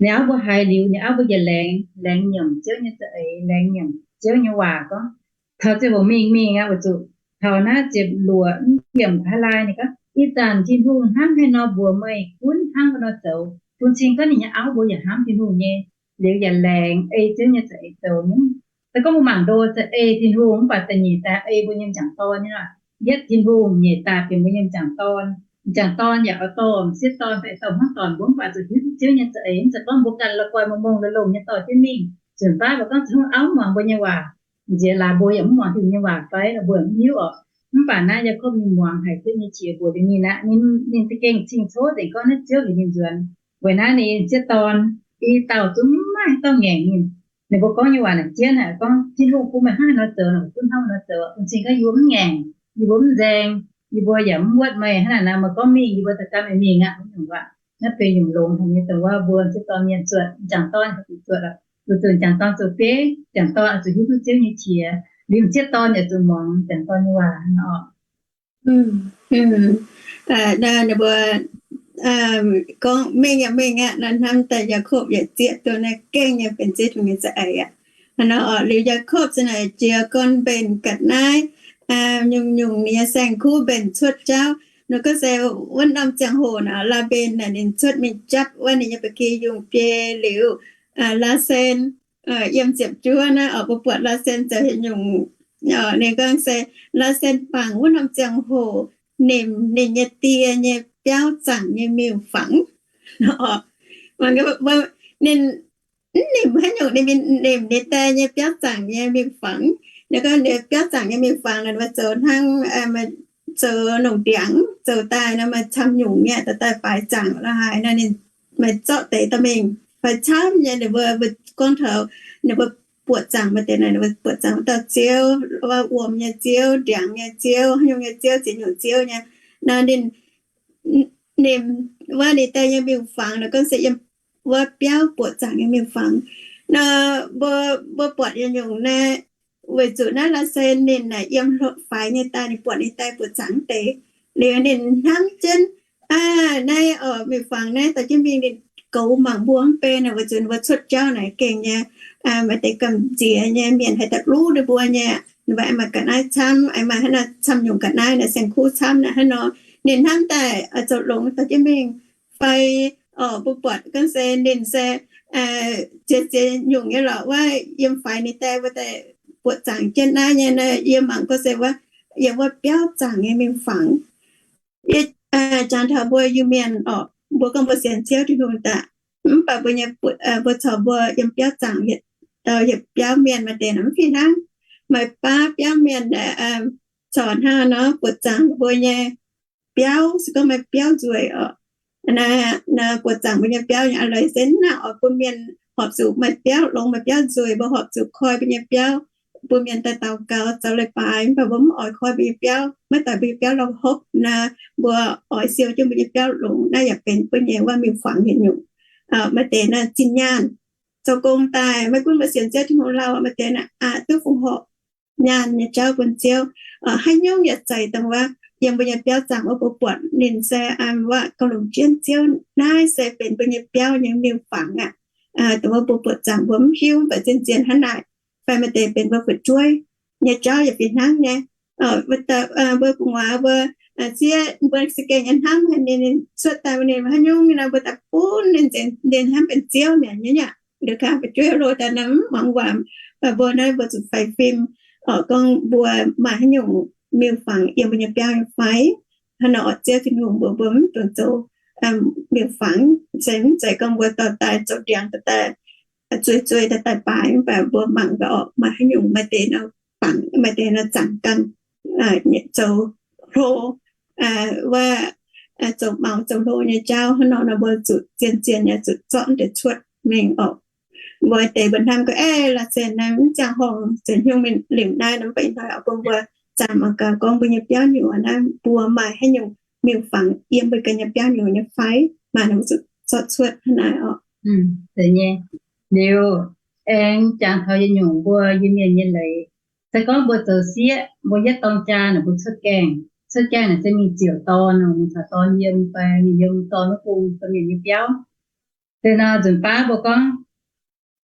Ninh auv mbuo haiz liuz, ninh auv mbuo yietc laengz, laengz nyiemc Ziouv nyei za'eix, laengz nyiemc Ziouv nyei waac gorngv, taux ziangh hoc mingh mingh aqv, weic zuqc taux naaiv ziepc luoqc mv nyiemc haaix laai ninh gorngv, ih zanc Tin-Hungh hnangv haaix nor mbuox meih gunv hnangv haaix nor zoux, bun cing gorngv ninh nyei auv mbuo yaac hnamv Tin-Hungh nyei, liuz yaac laengz ei Ziouv nyei za'eix zoux nyei. Se gorngv mbuo mangc ndo se ei Tin-Hungh mv baac da'nyeic daaih ei mbuo nyei m'jangc dorn nyei aqv. Yietv Tin-Hungh, nyeic daaih benx mbuo nyei m'jangc dorn. M'jangc dorn yaac oix dorh m'sieqv dorn fai dorh hmuangv dorn mbuo mv baac zuqc hiuv duqv Ziouv nyei za'eix, mv zeiz gorngv mbuo ganh la'guaih mongh mongh longh longh nyei dorh jienv mingh. Nzunc baav mbuo gorngv zuqc haaix nyungc auv muangx mbuo nyei waac, Nziex laaix mbuo yaac mv muangx Tin-Hungh nyei waac fai, mbuo mv hiuv oc. Mv baac naaiv Yaakopv ninh muangx haic Ziouv nyei qiex mbuox ninh naaiv, ninh, ninh za'gengh cing-coqv nzengc gorngv naaiv Ziouv liuz ninh nzuonx. Weic naaiv ninh sieqv dorn i dauh zungv maiv maaih haaix dauh ngaengc ninh. Ninh mbuo gorngv nyei waac naaic jienv haic, gorngv, Tin-Hungh bun meih hnangv haaix nor zoux, ninh mbuo gunv hnangv nor zoux. Mv cing gorngv yie mbuo mv ngaengc, yie mbuo mv nzaeng, yie mbuo yaac mv wuotv meih. Hnangv naaic nor meih gorngv mingh, yie mbuo daaih gan meih mingh aqv. Wuov nyungc waac, naaiv benx nyungc longx haic nyei dongh wuov mbuo sieqv dorn mienh zuotc, m'jangc dorn haih zuqc zuotc oc. Zuqc zuqc m'jangc dorn zoux bieiv, m'jangc dorn oix zuqc hiuv duqv Ziouv nyei qiex. Liuz m'sieqv dorn yaac zuqc muangx m'jangc dorn nyei waac nor. Ninh mbuo gorngv mingh yaac mingh aqv. Naaiv hnamv daaih Yaakopv yaac zieqv duqv naaiv gengh nyei benx Ziouv Tin-Hungh nyei za'eix aqv. Hnangv nor oc, liuz Yaakopv za'naaic jiex gorn mbenc ga'naaiv, nyungc-nyungc ninh nyei saeng-kuv mbenc cuotv jauv. Nor gorngv se wuov norm ziangh hoc naaic, Laa^mben naaic ninh cuotv mingh japv wuov ninh nyei ba'gi yungh biei liuz, Laasen yiem ziepc juov naaiv oc, mbuo buatc Laasen zoux haaix nyungc. Ninh gorngv se Laasen bangc wuov norm ziangh hoc nimc ninh nyei die nyei biauv zaangc nyei miuc-fangx. Ninh mv nimc haaix nyungc, ninh mingh nimc ninh die nyei biauv zaangc nyei miuc-fangx. Ninh gorngv ninh biauv zaangc nyei miuc-fangx naaic, ninh mbuo zoux hnangv, zoux longc ndiangx zoux daaih nor, maaih camv nyungc nyei, daaih daaih faix zaangc la'haaix nor, ninh maaih zorqv deix dorh mingh. Fai camv nyei, ninh mbuo, mbuo gorngv taux ninh mbuo buoqc zaangc maaih deix naaic, ninh mbuo buoqc zaangc wuov dauh ziouv, wuov wuom nyei ziouv, ndiangx nyei ziouv, haaix nyungc nyei ziouv, ziex nyungc ziouv nyei. Nor ninh, ninh, wuov ninh die nyei miuc-fangx nor gorngv se yiem wuov biauv buoqc zaangc nyei miuc-fangx. Nor mbuo, mbuo buatc nyungc-nyungc naaiv, weic zuqc naaiv Laasen ninh naaic yiem faix nyei daaih ninh buatc ninh die buoqc zaangc deix. Liuz ninh hnamv jienv, aa, naaiv oc, miuc-fangx naaiv dorh jienv mingh ninh goux mangc mbuo mv bei naaic, weic zuqc ninh mbuo cuotv jauv naaic gengh nyei, maaih deix gamh nziex nyei mienh haih daaih luv ninh mbuo nyei. Ninh mbuo aengx maaih ga'naaiv camv, aengx maaih hnangv naaiv camv nyungc ga'naaiv naaic, saeng-kuv camv naaic hnangv nor. Ninh hnamv daaih oix zoux longx dorh jienv mingh fai, oc, mbuo buatc gorngv se ninh se ziex ziex nyungc nyei lorqc, wuov yiem faix ninh die mbuo daaih buoqc zaangc jienv naaiv nyei, yie mangc gorngv se wuov, yiem wuov biauv zaangc nyei miuc-fangx. Yie jangx taux mbuo Iu-Mienh oc, mbuo gorngv mbuo sienx Ziouv Tin-Hungh daaih, mv baac mbuo nyei, mbuo caux mbuo yiem biauv zaangc yietc dauh yietc biauv mienh maaih deix naaic mv fih hnangv. Maaih baav biauv mienh corc hnangv nor buoqc zaangc mbuo nyei biauv, se gorngv maaih biauv nzueic oc, buoqc zaangc mbuo nyei biauv nyei aa leiz se naaic oix bun mienh horpc zuqc, maaih biauv longx maaih biauv nzueic, mbuo horpc zuqc koi mbuo nyei biauv. Bun mienh daaih daux gaux zoux leiz-baaix, mv baac mbuo mv oix koi mbuo nyei biauv, maiv daux mbuo nyei biauv lorh hopv nor, mbuo oix siou jienv mbuo nyei biauv longx. Naaiv yaac benx mbuo nyei wuov miuc-fangx yietc nyungc. Maaih deix naaic zinh nyaanh, zoux gong daaih, maiv gunv mbuo sienx Ziouv Tin-Hungh lauh, maaih deix naaic aqc duqv fongc horc nyaanh nyei jauv bun Ziouv. Haaix nyungc yaac zeiz dongh wuov, yiem mbuo nyei biauv zaangc wuov mbuo buatc ninh se wuov gauh longc jienv Ziouv. Naaiv se benx mbuo nyei biauv nyei miuc-fangx aqv. Dongh wuov mbuo buoqc zaangc mbuo mv hiuv, mv baac zien-zien hnangv naaic. Fai maaih deix benx mbuo fu'jueiv nyei jauv yaac fih hnangv nyei. Mbuo gu'nguaaz mbuo sieqv mbuo za'gengh nyei hnamv haic ninh, ninh cuotv daaih ninh haaix nyungc nor mbuo daaih bun ninh nzengc, ninh hnamv benx Ziouv mi'aqv nyei aqv. Liuz gaax fu'jueiv lo daaih nor mv muangx waac, mv baac mbuo naaiv mbuo zuqc faix fim oc, gorngv mbuo maaih haaix nyungc miuc-fangx yiem mbuo nyei biauv nyei fai. Hnangv nor oc, Ziouv Tin-Hungh mbuox mbuo mv dungx zoux miuc-fangx, se mv zeiz gorngv mbuo dorh daaih zoux ndiangx daaih, zueiz zueiz daaih daaih baaix, mv baac mbuo mangc gaax oc, maaih haaix nyungc maaih deix nor fangx, maaih deix nor zaangc ganh, zoux hlo, wuov, zoux maux zoux hlo nyei jauv. Hnangv nor nor mbuo zuqc zien-zien nyei zuqc zorqv deix cuotv mingh oc. Mbuo deix mbuo hnamv gorngv, Ei, la'sen naaiv mv ziangh horngh zienx hiuv mingh liemh naaiv nor, mv baac ih hnoi oix bun mbuo zaamc mangc gaax gorngv mbuo nyei biauv nyuoz naaiv mbuo maaih haaix nyungc miuc-fangx yiem mbuo ganh nyei biauv nyuoz nyei fai, maaih nor zuqc zorqv cuotv hnangv naaic oc. Liuz aengx jangx taux yietc nyungc mbuo Iu-Mienh nyei leiz. Se gorngv mbuo zoux sieqv, mbuo yietv dorng jaa naaic mbuo cuotv gaengh. Cuotv gaengh naaic se mingh ziouc dorn, mingh caux dorn yiem fai mingh yiem dorn wuov bung domh mienh nyei biauv. Se nor nzunc baav mbuo gorngv,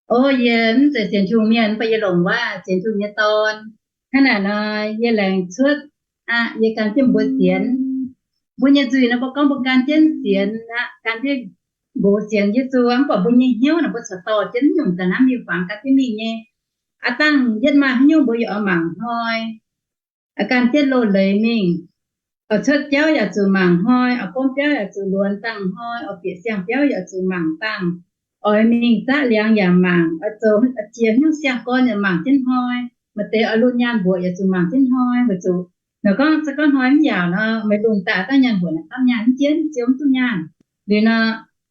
O, yie mv zeiz sienx Tin-Hungh mienh, mv baac yie longc waac sienx Tin-Hungh nyei dorn. Hnangv naaic nor yie laengz cuotv aqv, yie gan jienv mbuo sienx. Mbuo nyei nzuih nor mbuo gorngv mbuo gan jienv sienx aqv, gan jienv nqox sienx Yesu, mv baac mbuo nyei hnyouv naaic mbuo corc dorh jienv nyungc ga'naaiv miuc-fangx gan jienv mingh nyei. Aav dangh yietv maaih haaix nyungc mbuo yaac oix mangc hnoi, gan jienv loz-leiz mingh. Oix cuotv jauv yaac zuqc mangc hnoi, oix gomv biauv yaac zuqc luonx dangh hnoi, oix bieqc siang-biauv yaac zuqc mangc dangh. Oix mingh zaqv liangx yaac mangc, oix zoux, oix jiex hnyouv siang-gorn yaac mangc jienv hnoi. Maaih deix oix lungh nyaanh mbuoqc yaac zuqc mangc jienv hnoi, weic zuqc nor gorngv se gorngv hnoi mv yaauc nor, meih lungh daaih daaih nyaanh mbuoqc naaic camv nyaanh mv jienv, ziouc mv duqv nyaanh. Liuz nor,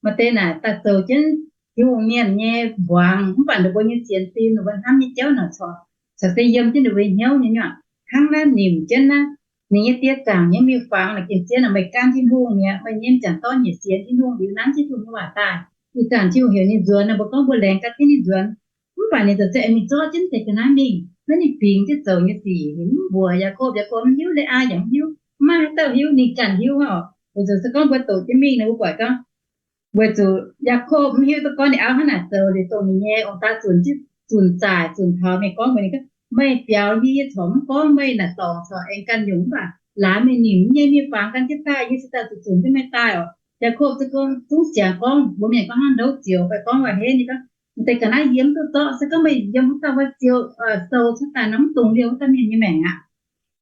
maaih deix naaic daaih zoux jienv Tin-Hungh mienh nyei mbuangz, mv baac ninh mbuo nyei sienx fim, ninh mbuo hnamv nyei jauv naaic corc, corc se yiem jienv ninh mbuo nyei hnyouv nyei nyuoqc. Hnangv naaiv nimc jienv naaiv, ninh nyei die zaangc nyei miuc-fangx naaic, gengh zien naaic meih gan Tin-Hungh mi'aqv, meih nyei m'jangc dorn nyei sienx Tin-Hungh liuz nanv jienv Tin-Hungh nyei waac daaih. Ih zanc Tin-Hungh heuc ninh nzuonx naaic, mbuo gorngv mbuo laengz gan jienv ninh nzuonx. Mv baac ninh ziouc se aengx mingh zorqv jienv deix ga'naaiv mingh, naaiv ninh bingx jienv zoux nyei sic, ninh mv mbuox Yaakopv. Yaakopv mv hiuv, Le^aa yaac mv hiuv, mv maaih haaix dauh hiuv, ninh ganh hiuv oc. Weic zuqc se gorngv mbuo doqc jienv mingh nor, mbuo buatc gorngv, weic zuqc Yaakopv mv hiuv duqv gorngv ninh auv hnangv naaic zoux, liuz dongh ninh nyei ong-taaix zunc, zunc zaaic, zunc taux mingh gorngv mbuox ninh, meih biaux yie, yie corc mv gorngv, meih naaic dorngc corc aengx ganh nyungc, mv baac laanh meih nimc yie nyei miuc-fangx gan jienv daaih, yie cingx daaih zuqc zunc jienv meih daaih oc. Yaakopv zungv siangx gorngv, mbuo mienh gorngv hnangv ndouv zioux fai gorngv waac-heh nyei gorngv, deix ga'naaiv yie mv duqv zorqv, se gorngv meih yiem haaix dauh wuov ziouc sou cuotv daaih nor, mv dungx liouh wuov dauh mienh nyei maengc aqv.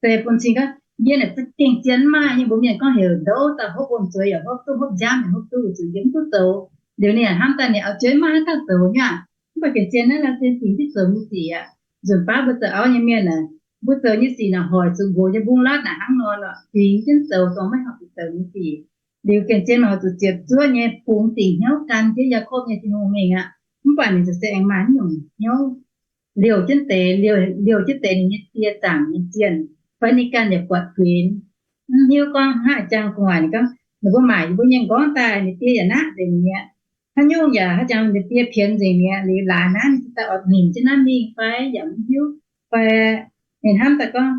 Se bun cing gorngv, yie naaic za'gengh zien mv maaih nyei. Mbuo mienh gorngv heuc ndouv daaih hopv wuom-zueiz yaac hopv duqv, hopv nziaamv yaac hopv duqv, weic zuqc yie mv duqv zoux. Liuz ninh yaac hnamv daaih ninh auv-jueiv mv maaih haaix dauh zoux nyei aqv. Mv baac gengh zien naaiv laai se bingx jienv zoux nyei sic aqv. Nzunc baav mbuo zoux auv nyei mienh aeqv, mbuo zoux nyei sic naaic hoic zuqc nqox nyei mbungv-latv naaic hnangv nor lorqc, bingx jienv zoux dongh maiv horpc zuqc zoux nyei sic. Liuz gengh zien maaih hoic zuqc ziepc zuoqv nyei bungx dingc hnyouv gan jienv Yaakopv nyei Tin-Hungh mingh aqv. Mv baac ninh ziouc se aengx maaih nyungc hnyouv liouh jienv deix, liouh, liouh jienv deix ninh nyei die zaangc nyei zienh, fai ninh ganh yaac buatc kuinx. Mv hiuv gorngv hnangv jang gu'nguaaic ninh gorngv, ninh mbuo maaic yie mbuo nyei m'nqorngv daaih, ninh die yaac naqv nzengc mi'aqv. Haaix nyungc yaac haaix jangx ninh die pienx nzengc mi'aqv. Liuz laaix naaiv ninh cingx daaih oix nimc jienv naaiv mingh fai yaac mv hiuv, fai ninh hnamv daaih gorngv,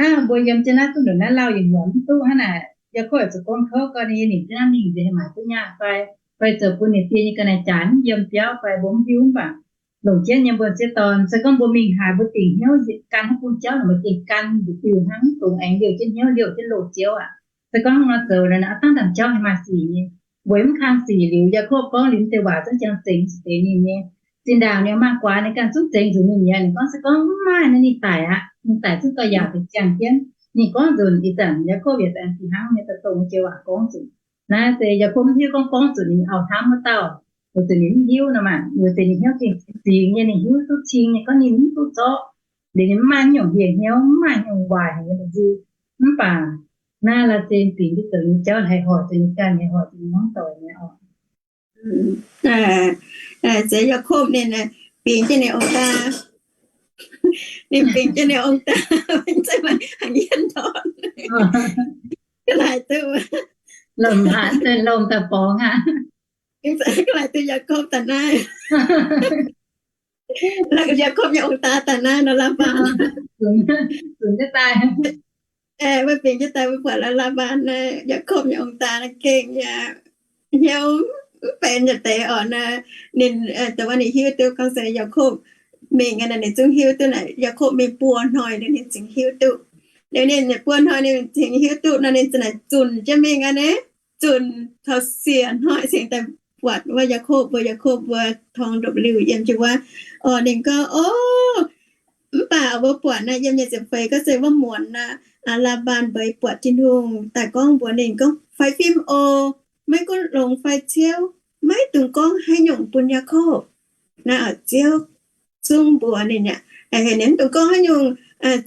aav, mbuo yiem jienv naaiv duqv ndongc naaiv lauh yietc nyuoqc mv duqv hnangv naaic, Yaakopv yaac zuqc gong kouv gorngv ninh nimc jienv naaiv mingh nzengc, maaic duqv nyaah fai, fai zoux bun ninh die nyei ga'naaiv jaax mv yiem biauv fai, mbuo mv hiuv. Mv baac longc jienv nyei mbuo m'sieqv dorn se gorngv mbuo mingh haaix, mbuo dingc hnyouv gan haaix bung jauv naaic, mbuo gengh gan mbu'diuh hnangv, mv dungx aengx liouh jienv hnyouv, liouh jienv loz-ziouv aqv. Se gorngv nor zoux naaic, aav dangh ndaamv jauv haaix maaih sic nyei. Weic mv kang sic liuz, Yaakopv gorngv liuz mv deix waac zungv jangx zengx zuqc deix ninh nyei. Zinh ndaangc ninh maaih guaax, ninh ganh zungv zengx zuqc ninh mi'aqv. Ninh gorngv se gorngv mv maaih naaiv, ninh daic aqv. Ninh daic zungv dorh yaac deix ziangh jienv. Ninh gorngv nzunc ih zanc Yaakopv yaac daaih fih hnangv nyei daaih dongh joux waac gorngv zuqc. Naaiv se Yaakopv mv hiuv gorngv gorngv zuqc ninh auv-hnamv wuov dauh, weic zuqc ninh mv hiuv nor maah. Weic zuqc ninh hnyouv gengh zingx nyei, ninh hiuv duqv cing nyei gorngv ninh mv duqv zorqv. Liuz ninh mv maaih nyungc hieh hnyouv, mv maaih nyungc waaic haic nyei la'nziu. Mv baac naaiv la'zinh bingx duqv zoux nyei jauv haih hoic zuqc ninh ganh, haih hoic zuqc ninh hmuangv doic nyei oc. Zeiz Yaakopv ninh bingx jienv ninh ong-daa, ninh bingx jienv ninh ong-daa, mv zeiz maaih haaix nyungc dorn. Ga'naaiv duqv, lomh hatc daaih lomh daaih borngz aqv. Ga'naaiv duqv Yaakopv daaih naaiv, Yaakopv nyei ong-daa daaih naaiv nor, Laa^mbaan, zunc jienv daaih, maiv bingx jienv daaih, mbuo buatc Laa^mbaan naaiv, Yaakopv nyei ong-daa naaiv gengh yaac hnyouv mv benx yietc deix oc naaiv. Ninh, dongh wuov ninh hiuv duqv gorngv se Yaakopv mingh naaic, ninh zungv hiuv duqv naaic, Yaakopv mingh buo hnoi liuz ninh cingx hiuv duqv. Liuz ninh buo hnoi ninh cingx hiuv duqv nor, ninh za'naaic zunc jienv mingh aqv naaiv. Zunc taux siec hnoi cingx daaih buatc wuov Yaakopv, mbuo Yaakopv mbuo torngv ndopv-liuh yiem jienv wuov. Orqc, ninh gorngv, O, mv baac mbuo buatc naaiv yiem nyic ziepc feix gorngv se wuov muonz naaiv, Laa^mbaan mbeix buatc Tin-Hungh daaih gorngv mbuox ninh gorngv, Faix fim oc. Maiv gunv longx fai ciouv, maiv dungx gorngv haaix nyungc bun Yaakopv. Naaiv Ziouv zungv mbuox ninh aqv, heuc ninh mv dungx gorngv haaix nyungc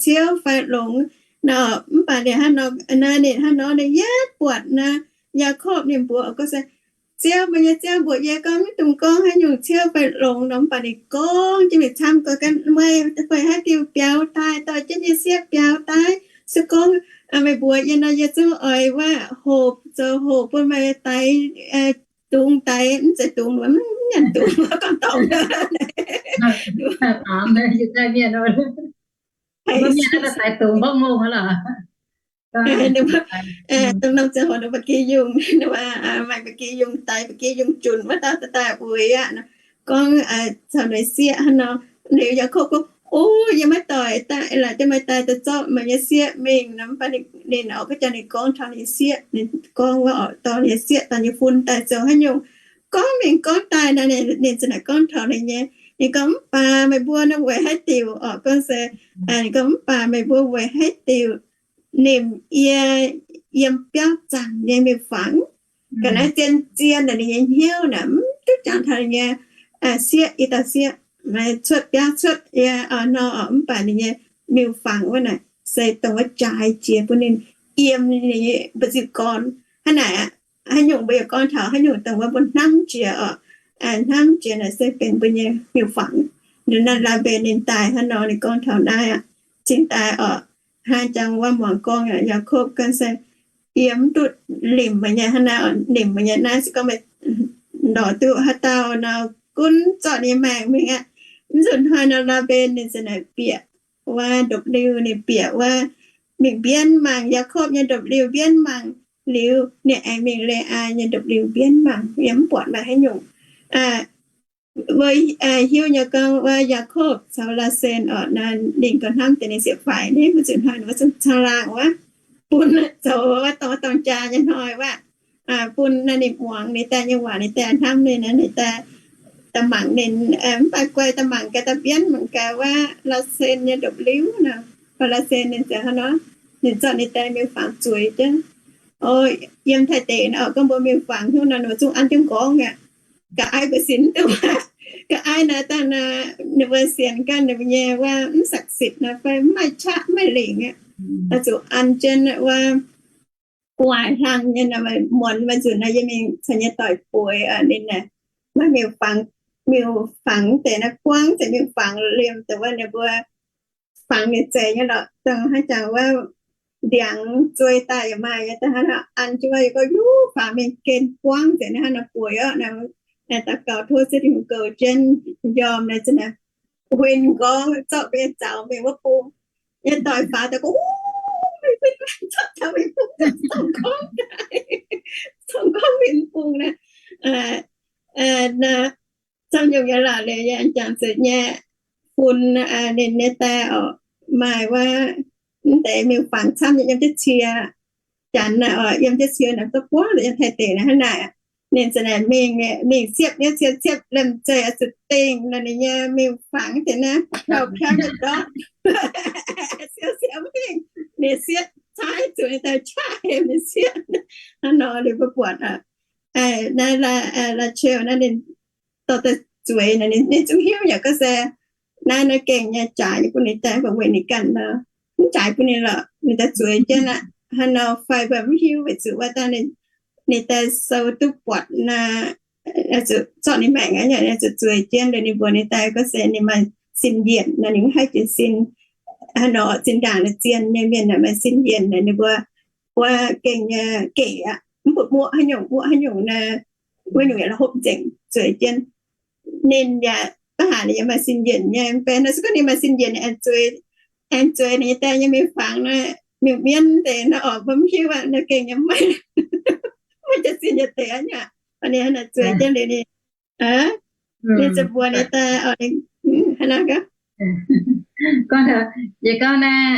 ciouv fai longx. Nor mv baac ninh hnangv nor, naaiv ninh hnangv nor ninh yietv buatc naaiv Yaakopv ninh mbuox gorngv se, Ziouv, meih nyei Ziouv mbuox yie gorngv mv dungx gorngv haaix nyungc ciouv fai longx nor, mv baac ninh gorngv jienv mingh camv, gorngv gan meih fai haaix diuh biaux daaih, dorh jienv yie sieqv biaux daaih. Se gorngv meih mbuox yie nor, yie zungv oix wuov hoc, zoux hoc bun meih daix, dungx daix, mv zeiz dungx, mv nyanc dungx, gorngv dorngx. Dongh norm ziangh hoc nor, ba'gi yungh, maaih ba'gi yungh daix, ba'gi yungh junc wuov dauh daaih uix aqv. Gorngv caux ninh sieqv hnangv nor, liuz Yaakopv gorngv, O, yie maiv doic daaih, laaix jienv meih daaih daaih zorqv meih nyei sieqv mingh nor. Mv baac ninh oix ga'jangx ninh gorngv taux ninh sieqv, ninh gorngv wuov oix dorh ninh sieqv daaih nyei fun daaih zoux haaix nyungc. Gorngv mingh gorngv daaih nor, ninh za'naaic gorngv taux ninh nyei, ninh gorngv, Mv baac meih mbuo nor weic haaix diuc? Orqc, gorngv se, ninh gorngv, Mv baac meih mbuo weic haaix diuc nimc yie yiem biauv zaangc nyei miuc-fangx? Ga'naaiv zien-zien naaic ninh nyei hnyouv naaic mv duqv jangx taux ninh nyei sieqv, i dauh sieqv. cuotv biauv cuotv yie nor, mv baac ninh nyei miuc-fangx wuov naaic se dongh wuov jaaix jiex bun ninh yiem ninh mbu'ziex gorn. Hnangv naaic, haaix nyungc mbuo yaac gorngv taux haaix nyungc dongh wuov mbuo hnamv jiex oc. Hnamv jiex naaic se benx mbuo nyei miuc-fangx. Naaiv laaix mbenc ninh daaih hnangv nor ninh gorngv taux naaiv aqv. Cingx daaih oc, hnangv jangx wuov muangx gorngv aqv, Yaakopv ganh se yiem mv duqv limc meih nyei hnangv naaiv, limc meih nyei naaiv se gorngv meih lorz duqv haaix dauh nor gunv zorqv ninh maengc mingh aqv. Mv nzunc hnoi nor Laa^mben ninh ziouc naaic bieqc wuov ndopv-liuh, ninh bieqc wuov mingh mbienv mangc Yaakopv nyei ndopv-liuh, mbienv mangc liuz ninh aengx mingh Le^aa nyei ndopv-liuh mbienv mangc, yaac mv buatc maaih haaix nyungc. Mbuo hiuv nyei gorngv wuov Yaakopv caux Laa^sen oc, ninh gauh hnamv deix ninh sieqv-faix, ninh mbuo ziouc hnoi ninh wuov zungv caangh laangh wuov, bun zoux wuov dorng dorng jaa nyei hnoi wuov, bun naaiv ninh muangx ninh daaih nyei waac, ninh daaih hnamv ninh, ninh daaih daaih mangc ninh, mv baac guai daaih mangc gaax, daaih mbienv mangc gaax wuov Laa^sen nyei ndopv-liuh nor. Laa^sen ninh ziouc hnangv nor, ninh zorqv ninh daaih miuc-fangx zueiz jienv. O, yiem Taiv deic nor gorngv mbuo miuc-fangx hnyouv nor, ninh mbuo zungv an jienv nqorngv aqv. Ga'aiv mbuo sin mv duqv aqv. Ga'aiv naaiv dangh naaiv ninh mbuo sienx ganh ninh mbuo nyei wuov mvศักดิ์สิทธิ์nor fai mv maaih qaqv mv maaih lingc aqv. Oix zuqc an jienv wuov gu'nguaaic hlang nyei nor, muonz maaih nzunc naaiv yie mingh caux nyei doic bueix ninh naaic, maaih miuc-fangx, miuc-fangx deix naaiv buangv deix miuc-fangx liemh deix wuov ninh mbuo fangx ninh zeiz nyei lorqc, dongh hnangv jangx wuov ndiangx zuei daaih yaac maaih nyei, dongh hnangv an jienv wuov yie gorngv yaac fangx mingh gen buangv nzengc naaiv hnangv nor bueix oc. Naaiv daux gaux tov Ziouv Tin-Hungh goux jienv njormh naaiv zinh naaic, huin nqorngv zorqv mbuo nyei zaux mingh wuov bung. Nyei doic faaux daaih gorngv, Wuov, meih huin zorqv zaux mingh bung, zorqv nqorngv daaih, zorqv nqorngv huin bung naaiv. Camv nyungc nyei lorqc, liuz yie jangx zuqc nyei fun ninh nyei daaih oc, maaih wuov mv deix miuc-fangx camv nyei yiem jienv cie, janx naaic oc, yiem jienv cie naaic zorqv buangv nzengc yiem Taiv deic naaiv hnangv naaic. Ninh ziouc naaic mingh, mingh siepv nyei cie, siepv liemh zeih oix zuqc dingh naaic ninh nyei miuc-fangx deix naaiv, biauv-biauv nyei ndortv, siou siou mingh, ninh siepv caaiv zuqc ninh daaih qaqv hemx ninh siepv. Hnangv nor liuz mbuo buatc naaiv Laa^chel naaiv ninh dorh daaih zueiz naaic, ninh zungv hiuv yaac gorngv se naaiv, naaiv gengh nyei jaaix nyei bun ninh daaih, mv baac weic ninh ganh nor, mv jaaix bun ninh lorqc, ninh daaih zueiz jienv aqv. Hnangv nor fai mbuo mv hiuv, weic zuqc wuov dangh ninh daaih sou duqv buatc naaiv, zuqc zorqv ninh maengc aqv, zuqc zueiz jienv liuz ninh mbuox ninh daaih gorngv se ninh maaih sin yienc nor, ninh mv haih jiez sin. Hnangv nor zinh ndaangc naaiv zien nyei mienh naaic maaih sin yienc naaic, ninh mbuo wuov gengh nyei gec aqv, mv baac muoqv haaix nyungc, muoqv haaix nyungc naaic, wuov nyungc yaac la'hopv nzengc, zueiz jienv. Ninh yaac mv haaix, ninh yaac maaih sin yienc nyei. Mv benx nor se gorngv ninh maaih sin yienc, aengx zueiz, aengx zueiz ninh nyei daaih nyei miuc-fangx naaiv, miuc-mienv deix naaiv oc, mbuo mv hiuv aqv, naaiv gengh nyei maiv, maiv jiez sin nyei deix aqv. Ninh hnangv naaic zueiz jienv liuz ninh, ninh ziouc mbuox ninh daaih oc, hnangv naaic gorngv, gorngv, yie gorngv naaiv,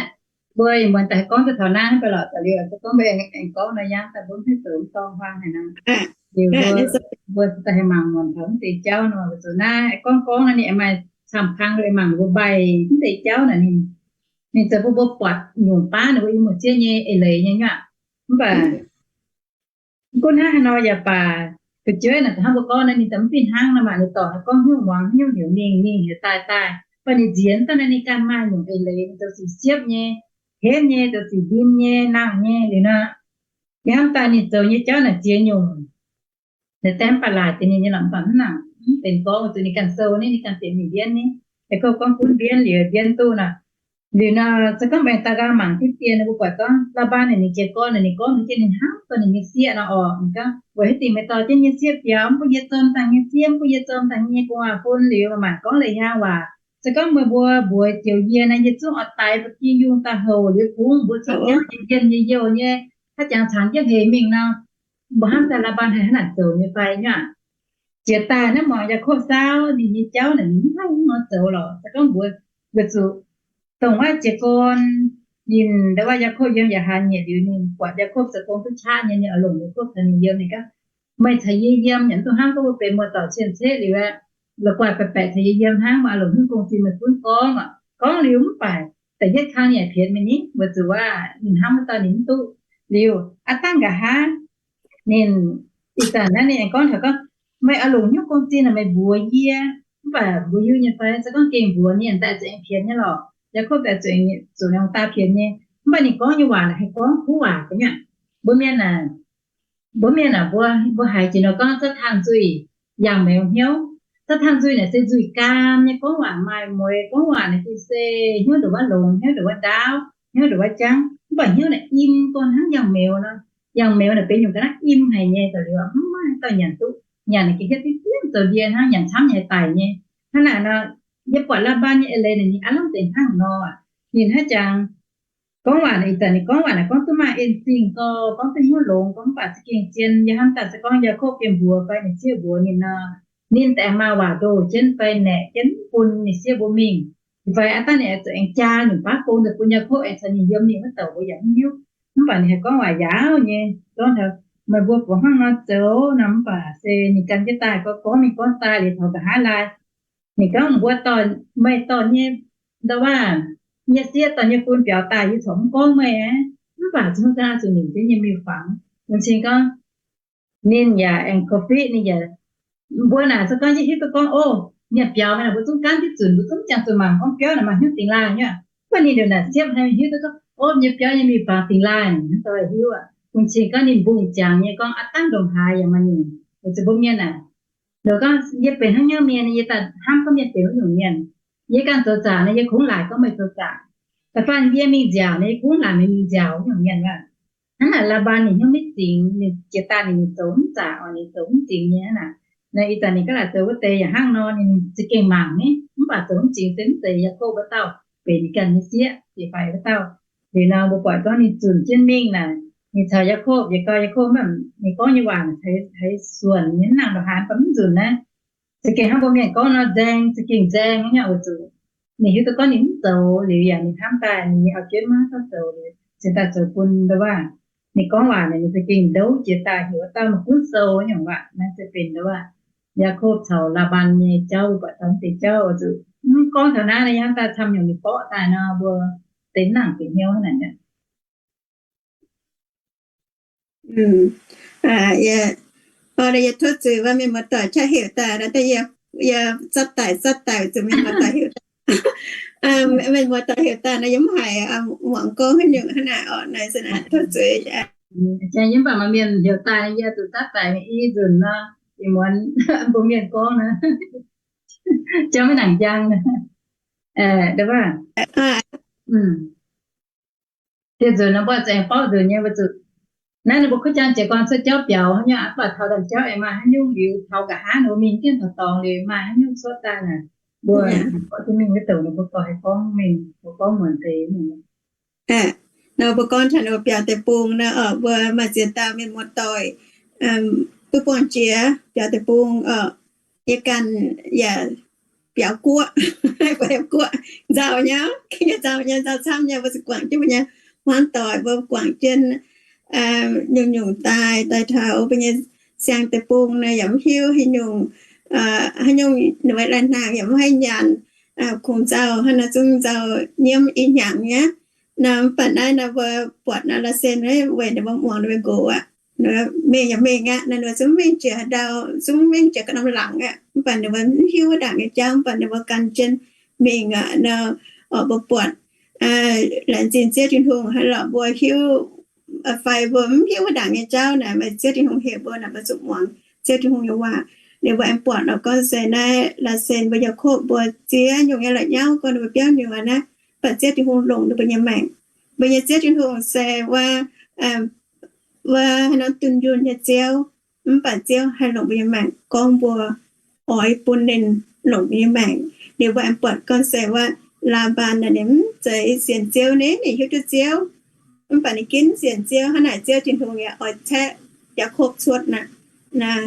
mbuo ih muonz daaih gorngv duqv taux naaiv mv baac lorqc, daaih liuz se gorngv mbuo aengx gorngv nor, yangh daaih mbuo mv hiuv zoux mv dorngh huaang haic nor. Liuz mbuo, mbuo daaih haih mangc muonc taux mv deix jauv nor, weic zuqc naaiv gorngv gorngv naaiv ninh aengx maaih camv kang, mangc mbuo mbaih mv deix jauv naaic ninh, ninh zoux bun mbuo buatc nyungc baav ninh mbuo i muoz-zieqv nyei eix leiz nyei nyuav. Mv baac gunv hnangv haaix nor yaac baac, fu'jueiv naaic hnangv mbuo gorngv naaiv ninh daaih mv fih hnangv nor maah, ninh dorh haaix gorngv hnyouv muangx hnyouv heuc mingh, mingh heuc daaih daaih, mv baac ninh nziex daaih naaiv ninh ganh maaih nyungc eix leiz, ninh zoux sic siepv nyei, henv nyei, zoux sic mbin nyei, nangh nyei liuz nor, yie hnamv daaih ninh zoux nyei jauv naaic ziex nyungc. Naaic daaih mv baac laaic deix ninh nyei lorqc, mv baac mv nangc, mv benx gorngv weic zuqc ninh ganh sou naaiv, ninh ganh bieqc mingh mbienv naaiv, yaac gorngv, gorngv gunv mbienv liuz, mbienv duqv nor. Liuz nor se gorngv mbuo aengx daux gaux mangc diqv dien nor, mbuo buatc gorngv Laa^mbaan naaic ninh jiez gorn naaic, ninh gorngv mbuo jienv ninh hnamv dorh ninh nyei sieqv nor orqc, ninh gorngv weic haaix diuc meih dorh jienv nyei sieqv biaux, mv bun yie zorm dangh nyei sieqv, mv bun yie zorm dangh nyei gu'nguaaz-fun liuz, maaih gorngv leiz hiaang waac. Se gorngv meih mbuo mbuox joux yie naaiv, yie zungv oix daix ba'gi yungh daaih houc liuz kungx mbuo caux jauv nyei jienh nyei youh nyei, haaix jangx cangx jienv heix mingh nor, mbuo hnamv daaih Laa^mbaan haih hnangv naaic zoux nyei fai nyuav. Jiex daaih naaiv muangx Yaakopv saauv ninh nyei jauv naaic, ninh mv haih hnangv nor zoux lorqc. Se gorngv mbuox weic zuqc dongh wuov jiez gorn, ninh ndau wuov Yaakopv yiem Yaac Haan Nyietc liuz, ninh buatc Yaakopv zoux gong duqv qaqv nyei, ninh oix longc Yaakopv caux ninh yiem. Ninh gorngv, meih caux yie yiem yaac mv dungx hnamv gorngv mbuo benx muoz-doic cien-ceqv liuz aqv. La'guaih baeqc baeqc caux yie yiem hnangv, maaih longc hnyouv gong-zinh meih gunv gorngv oc. Gorngv liuz mv baac da'yietv kang yaac pienx mingh ni, weic zuqc aac ninh hnamv wuov dauh ninh mv duqv. Liuz aav dangh nqa'haav ninh, ih zanc naaiv ninh aengx gorngv taux gorngv, meih oix longc hnyouv gong-zinh naaic meih mbuox yie, Mv baac mbuo hiuv nyei fai, se gorngv gengh mbuox ninh daaih zuqc aengx pienx nyei lorqc. Yaakopv daaih zuqc, zuqc ninh daaih pienx nyei. Mv baac ninh gorngv nyei waac naaic haih gorngv kuv waac nyei. Mbuo mienh aah, mbuo mienh aah, mbuo, mbuo haiz jiex nor gorngv za'tangh nzuih, yangh meuz hnyouv. Za'tangh nzuih naaic se nzuih gaam nyei gorngv waac maaih mueix, gorngv waac naaic se hnyouv ndongc wuov longx, hnyouv ndongc wuov ndaauv, hnyouv ndongc wuov jangv. Mv baac hnyouv naaic im gorngv hnangv yangh meuz nor. Yangh meuz naaic benx nyungc ga'naaiv im haic nyei, da'liuz mv maaih dauh nyanc duqv. Nyanc naaic ga'hietv diqv dien zoux ndie hnangv, nyanc camv nyei daic nyei. Hnangv naaic nor, yie buatc Laa^mbaan nyei eix leiz naaic ninh aav lamh deix hnangv nor. Ninh hnangv jangx gorngv waac naaic, ih zanc ninh gorngv waac naaic gorngv duqv maaih en zingh gau, gorngv duqv hnyouv longx, gorngv mv baac za'gengh zien. Yie hnamv daaih se gorngv Yaakopv gengh mbuox fai ninh sieqv mbuox ninh nor, ninh daaih aengx maaih waac ndoh jienv fai naeqc jienv bun ninh sieqv mbuo mingh. Fai aav dangh ninh zuqc aengx jaa nyungc baav gong daaih bun Yaakopv aengx caux ninh yiem mingh wuov douc mbuo yaac mv hiuv. Mv baac ninh haih gorngv waac yaauv nyei, gorngv taux meih mbuo buatc hnangv nor zoux nor, mv baac se ninh gan jienv daaih gorngv, gorngv ninh gorngv daaih liuz taux nqa'haav laai, ninh gorngv, mbuo dorh, meih dorh nyei, ndau waac, nyei sieqv dorh nyei fun biaux daaih yie corc mv gorngv meih aqv. Mv baac zungv ga'naaiv zuqc nyungc jienv nyei miuc-fangx. Bun cing gorngv ninh yaac aengx korv-fiqv, ninh yaac, mbuo naaic se gorngv yie hiuv duqv gorngv, o, mienh biaux naaic mbuo zungv gaanv diqv zunc, mbuo zungv jangx zuqc mangc gorngv biauv naaic maaih hnyouv dingx laaih nyei. Mv baac ninh ndongc naaic siepv haiz mingh hiuv duqv gorngv, o, nyei biauv nyei miuc-fangx dingx laaih, mv daaih hiuv aqv. Bun cing gorngv ninh mbungh jangx nyei gorngv aav dangh ndongc haaix yaac maaih nyungc. Weic zuqc mbuo mienh naaic, ndongc gorngv yie benx hnangv nyouv mienh, yie daaih hnamv gorngv mienh benx wuov nyungc mienh. Yie ganh zoux zaqc nor, yie kungx laaic gorngv meih zoux zaqc. Da'faanh yie mingh nziaauc nor, yie kungx laaic meih mingh nziaauc wuov nyungc mienh aqv. Hnangv naaic Laa^mbaan ninh hnyouv maiv zingx, ninh jiex daaih ninh, ninh zoux mv zaqc oc, ninh zoux mv zingx nyei hnangv naaic. Naaiv ih zanc ninh gaav laaic zoux wuov deix yaac hnangv nor, ninh za'gengh mangc ni, mv baac zoux mv zingx se mv zeiz Yaakopv wuov dauh, benx ninh ganh nyei sieqv, jiex faix wuov dauh. Liuz nor mbuo buatc gorngv ninh zunc jienv mingh naaic, ninh caux Yaakopv, yietc gau Yaakopv mv, ninh gorngv nyei waac haiz suonc nyei, mv nangc ndongc haaix, mv baac mv nzunc naaiv. Za'gengh hnangv mbuo mienh gorngv nor, nzaeng, za'gengh nzaeng nyei, weic zuqc ninh hiuv duqv gorngv ninh mv zoux liuz yaac ninh hnamv daaih ninh nyei auv-jienv maiv haih zoux liuz, cingx daaih zoux bun ndau waac. Ninh gorngv waac naaic ninh za'gengh ndouv jiex daaih heuc wuov dauh maiv gunv sou nyungc waac. Naaiv se benx ndau waac Yaakopv caux Laa^mbaan nyei jauv, mbuo buatc taux mv deix jauv, weic zuqc mv gorngv taux naaiv nor, yie hnamv daaih camv nyungc ninh borqv daaih nor, mbuo deix nangc deix hnyouv hnangv naaic. Yie, yie tov zuiz wuov mienh muoz-doic qaqv heuc daaih, yie zatv daic zatv daic weic zuqc mienh muoz-doic heuc daaih. Mienh muoz-doic heuc daaih nor yie mv haiz muangx gorngv haaix nyungc hnangv naaic oc, naaiv se naaiv tov zuiz. Yie mv baac maaih mienh heuc daaih yie zuqc zatv daic i nzunc nor, ih muonz mbuo mienh gorngv nor, jauv maiv nangc njang. Dieh nzunc nor mbuo za'gengh borqv nzunc nyei, weic zuqc naaiv ninh mbuo kuv jang jiez gorn cuotv jauv biaux nyei aqv, mv baac taux ndaamv jauv aengx maaih haaix nyungc liuz, taux nqa'haav ninh mbuo mingh jienv taux dorngx liuz maaih haaix nyungc cuotv daaih naaic, mbuo borqv jienv mingh wuov douc ninh mbuo dorh haih gorngv mingh, mbuo gorngv muonc deix. Nor mbuo gorngv taux ninh mbuo biaux deic-bung nor, mbuo maaih ziex dauh mienh muoz-doic, duqv buangh jiex biaux deic-bung oc. Yie ganh yaac biaux guoqv, biaux guoqv, nzauh nyei, nzauh nyei, nzauh camv nyei, mbuo zuqc guangc jienv mbuo nyei hmuangv doic, mbuo guangc jienv nyungc-nyungc daaih, daaih taux mbuo nyei siang deic-bung nor yaac mv hiuv haaix nyungc, haaix nyungc ninh mbuo lai-hnaangx yaac mv haih nyanc, kungx nzauh hnangv nor, zungv nzauh nyiemv i hnyangx nyei. Nor mv baac naaiv nor mbuo buatc nor, la'sen weic ninh mbuo muangx ninh mbuo nqox aqv. Mengh yaac mengh aqv, ninh mbuo zungv mengh jiex haaix ndau, zungv mengh jiex ga'norm laangz aqv. Mv baac ninh mbuo mv hiuv wuov ndaangc nyei jauv, mv baac ninh mbuo gan jienv mingh aqv. Nor oc, mbuo buatc laengz zingh Ziouv Tin-Hungh haaix lorqc, mbuo hiuv fai mbuo mv hiuv wuov ndaangc nyei jauv naaic, maaih Ziouv Tin-Hungh heuc mbuo naaic, mbuo zuqc muangx Ziouv Tin-Hungh nyei waac. Ninh mbuo aengx buatc oc, gorngv se naaiv la'sen mbuo Yaakopv mbuo ziex nyungc nyei la'nyauv, gorngv ninh mbuo biauv nyuoz naaiv, mv baac Ziouv Tin-Hungh longc ninh mbuo nyei maengc. Mbuo nyei Ziouv Tin-Hungh se wuov, wuov haaix norm dunh yunh nyei Ziouv, mv baac Ziouv haih longc mbuo nyei maengc gorngv mbuo oix bun ninh longc mbuo nyei maengc. Liuz mbuo aengx buatc gorngv se wuov, Laa^mbaan naaic ninh mv zeiz sienx Ziouv ni, ninh hiuv duqv Ziouv, mv baac ninh ginv sienx Ziouv. Hnangv naaic Ziouv Tin-Hungh yaac oix caeqv Yaakopv cuotv naaic,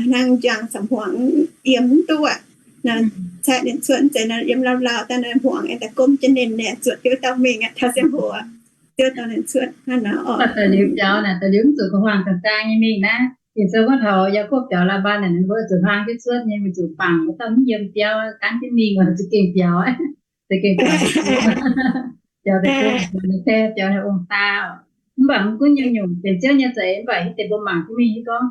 hnangv njang samx hmuangx yiem mv duqv aqv. Caeqv ninh cuotv mv zeiz nor yiem lauh lauh daaih nor hmuangx aengx daaih gomv jienv ninh, ninh zuotc jienv dauh mingh aqv, taux ziangh hoc Ziouv dorh ninh cuotv hnangv naaic oc. Da'liuz biaux naaic, da'liuz mv zuqc gu'nguaaz dangh zaang nyei mingh naaiv. Ging-Sou gorngv taux Yaakopv biaux Laa^mbaan naaic, ninh mbuo zuqc hlang jienv cuotv nyei, mbuo zuqc bangc wuov dauh mv yiem biauv gaanv jienv mingh, zuqc gengh biaux, zuqc gengh biaux, biaux deic-bung, biaux ninh ong-daa. Mv baac mv gunv nyungc-nyungc benx Ziouv nyei za'eix, mv baac hiuv deix mbuo mangc jienv mingh hiuv gorngv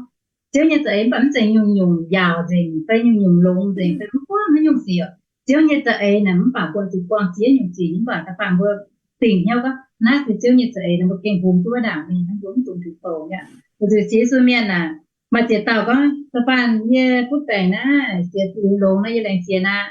Ziouv nyei za'eix mv baac mv zeiz nyungc-nyungc yaauc nzengc fai nyungc-nyungc longx nzengc fai mv gunv haaix nyungc sic oc. Ziouv nyei za'eix naaic, mv baac mbuo zuqc buangh ziex nyungc zic, mv baac da'faanh mbuo dingc hnyouv gorngv naaiv se Ziouv nyei za'eix nor, mbuo gengh hungx duqv wuov ndaangc mingh, mbuo mv dungx duqv doqc aqv. Weic zuqc Yesu mienh aah, maaih ziex dauh gorngv, da'faanh yie butv baengc naaiv, sienx liuz longx nor yie laengz sienx aqv.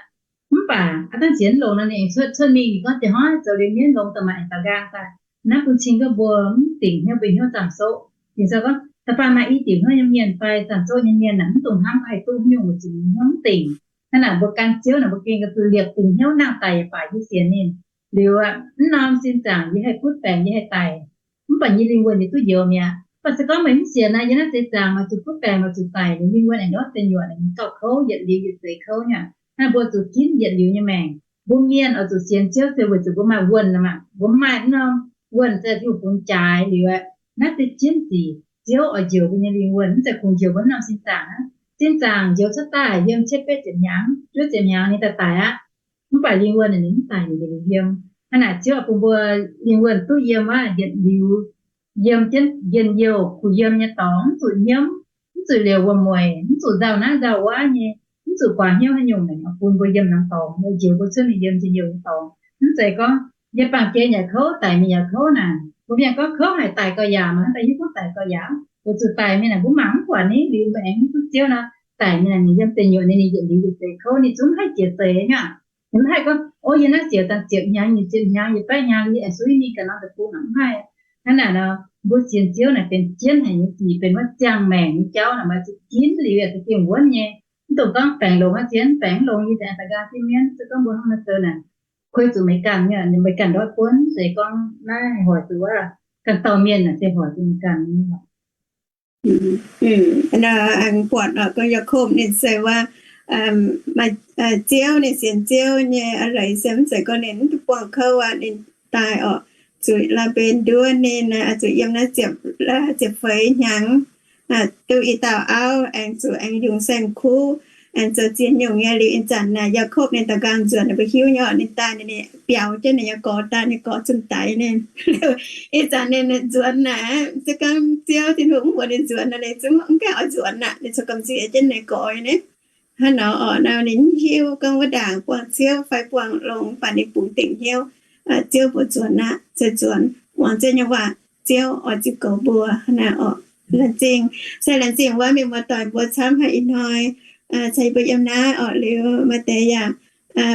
Mv baac aav dangh sienx longx nor ninh aengx cuotv, cuotv mingh ninh gorngv, diex hnoi zoux liuz mienv longx daaih maaih aengx daaux nqaang daaih. Naaiv bun cing gorngv mbuo mv dingc hnyouv, mbuo hnyouv zaangc soqv. Dingc sou gorngv da'faanh maaih i diuc hnyouv nyei mienh fai zaangc soqv nyei mienh naaic, mv dungx hnamv gorngv haih duqv haaix nyungc, weic zuqc ninh hnyouv mv dingc. Hnangv naaic mbuo gan Ziouv naaic, mbuo gengh ga'zuqc liepc dingc hnyouv, nangh daic yaac baac yie sienx ninh. Liuz aqv, mv norm sin zaangc yie haih butv baengc, yie haih daic, mv baac yie lingh wuonh yie duqv njoux mi'aqv. Mv baac se gorngv meih mv sienx naaic, yie naaiv seix zaangc maaih zuqc butv baengc, maaih zuqc daic, ninh lingh wuonh aengx ndortv deic nyuoqc, ninh gauh kouv, yietc liuz yietc seix kouv nyei. Naaiv mbuo zuqc ginv yietc liuz nyei maengc. Mbuo mienh oix zuqc sienx Ziouv se weic zuqc mbuo maaih wuonh nor maah. Mbuo maaih mv norm wuonh se Tin-Hungh bungx jaaix liuz aqv. Naaiv se jienv zic Ziouv oix njoux mbuo nyei lingh wuonh, mv zeiz kungx njoux mbuo mv norm sin zaangc aqv. Sin zaangc njoux cuotv daaih yiem cietv betv ziepc hnyangx, juov ziepc hnyangx ninh daaih daic aqv. Mv baac lingh wuonh ninh mv daic, ninh yietc liuz yiem. Hnangv naaic Ziouv bun mbuo lingh wuonh duqv yiem aqv, yietc liuz yiem jienv njien-youh kuh yiem nyei dorngx, mv zuqc nyiemv, mv zuqc liouc wuom-mueic, mv zuqc nzauh naaiv nzauh wuov nyei, mv zuqc guaax hnyouv haaix nyungc naaic, bun mbuo yiem norm dorngx, njoux mbuo cuotv mingh yiem njien-youh nyei dorngx. Mv zeiz gorngv yie bangc gen yaac kouv, daic mingh yaac kouv naaic. Mbuo mienh gorngv kouv haic, daic gauh yaac mangc daaih hiuv gorngv daic gauh yaac, weic zuqc daic mingh naaic mbuo mangc mv buatc ninh, liuz mbuo aengx mv duqv Ziouv nor, daic mingh naaic ninh yiem deic nyuoqc ninh, ninh yietc liuz yietc seix kouv, ninh zungv mv haih jiex seix nyei aqv. Ninh mv haih gorngv, o, yie naaiv ziepc, dangh ziepc hnyangx, nyic ziepc hnyangx, yietc baeqv hnyangx, yie aengx suiv mingh ganh norm deic-bung, mv haih. Hnangv naaic nor, mbuo sienx Ziouv naaic benx jienv haic nyei sic, benx wuov ziangh maengc nyei jauv naaic, maaih zuqc ginv liuz yaac za'gengh wuonv nyei. Mv dungx gorngv baengc longx aqv, zien baengc mv longx, yie aengx daaih nqaang jienv mienv, se gorngv mbuo hnangv naaiv zoux naaic, kuei zuqc meih ganh, meih ganh ndortv buonv, se gorngv naaiv hoic zuqc wuov, ganh dauh mienh naaic se hoic zuqc meih ganh nyei lorqc. Aengx buatc gorngv Yaakopv ninh se wuov, maaih Ziouv, ninh sienx Ziouv nyei a'leiz se mv zeiz gorngv ninh mv duqv buangh kouv aqv, ninh daaih oc, zuqc Laa^mben nduov ninh, zuqc yiem naaiv ziepc feix hnyangx, duqv i dauh auv, aengx zuqc aengx yungz saeng-kuv, aengx zoux ziex nyungc nyei. Liuz ih zanc naaic Yaakopv ninh daux nqaang nzuonx, ninh mbuo hiuv nyei oc, ninh daaih ninh biaux jienv ninh nyei gorx, daaih ninh gorx zungv daix ninh. Ih zanc ninh nzuonx naaic, se gorngv Ziouv Tin-Hungh mv mbuox ninh nzuonx nor, ninh zungv mv gaengh oix nzuonx aqv. Ninh corc gamh nziex jienv ninh gorx nyei. Hnangv nor oc, nor ninh mv hiuv gorngv wuov ndaangc buangh Ziouv fai buangh longx, mv baac ninh bungx dingc hnyouv, Ziouv mbuox nzuonx aqv, se nzuonx, muangx Ziouv nyei waac, Ziouv oix ziux goux mbuo. Hnangv naaic oc. Laengz zingh, se laengz zingh wuov mienh muoz-doic mbuo camv haic ih hnoi caux yie mbuo yiem naaiv oc. Liuz maaih deix yaac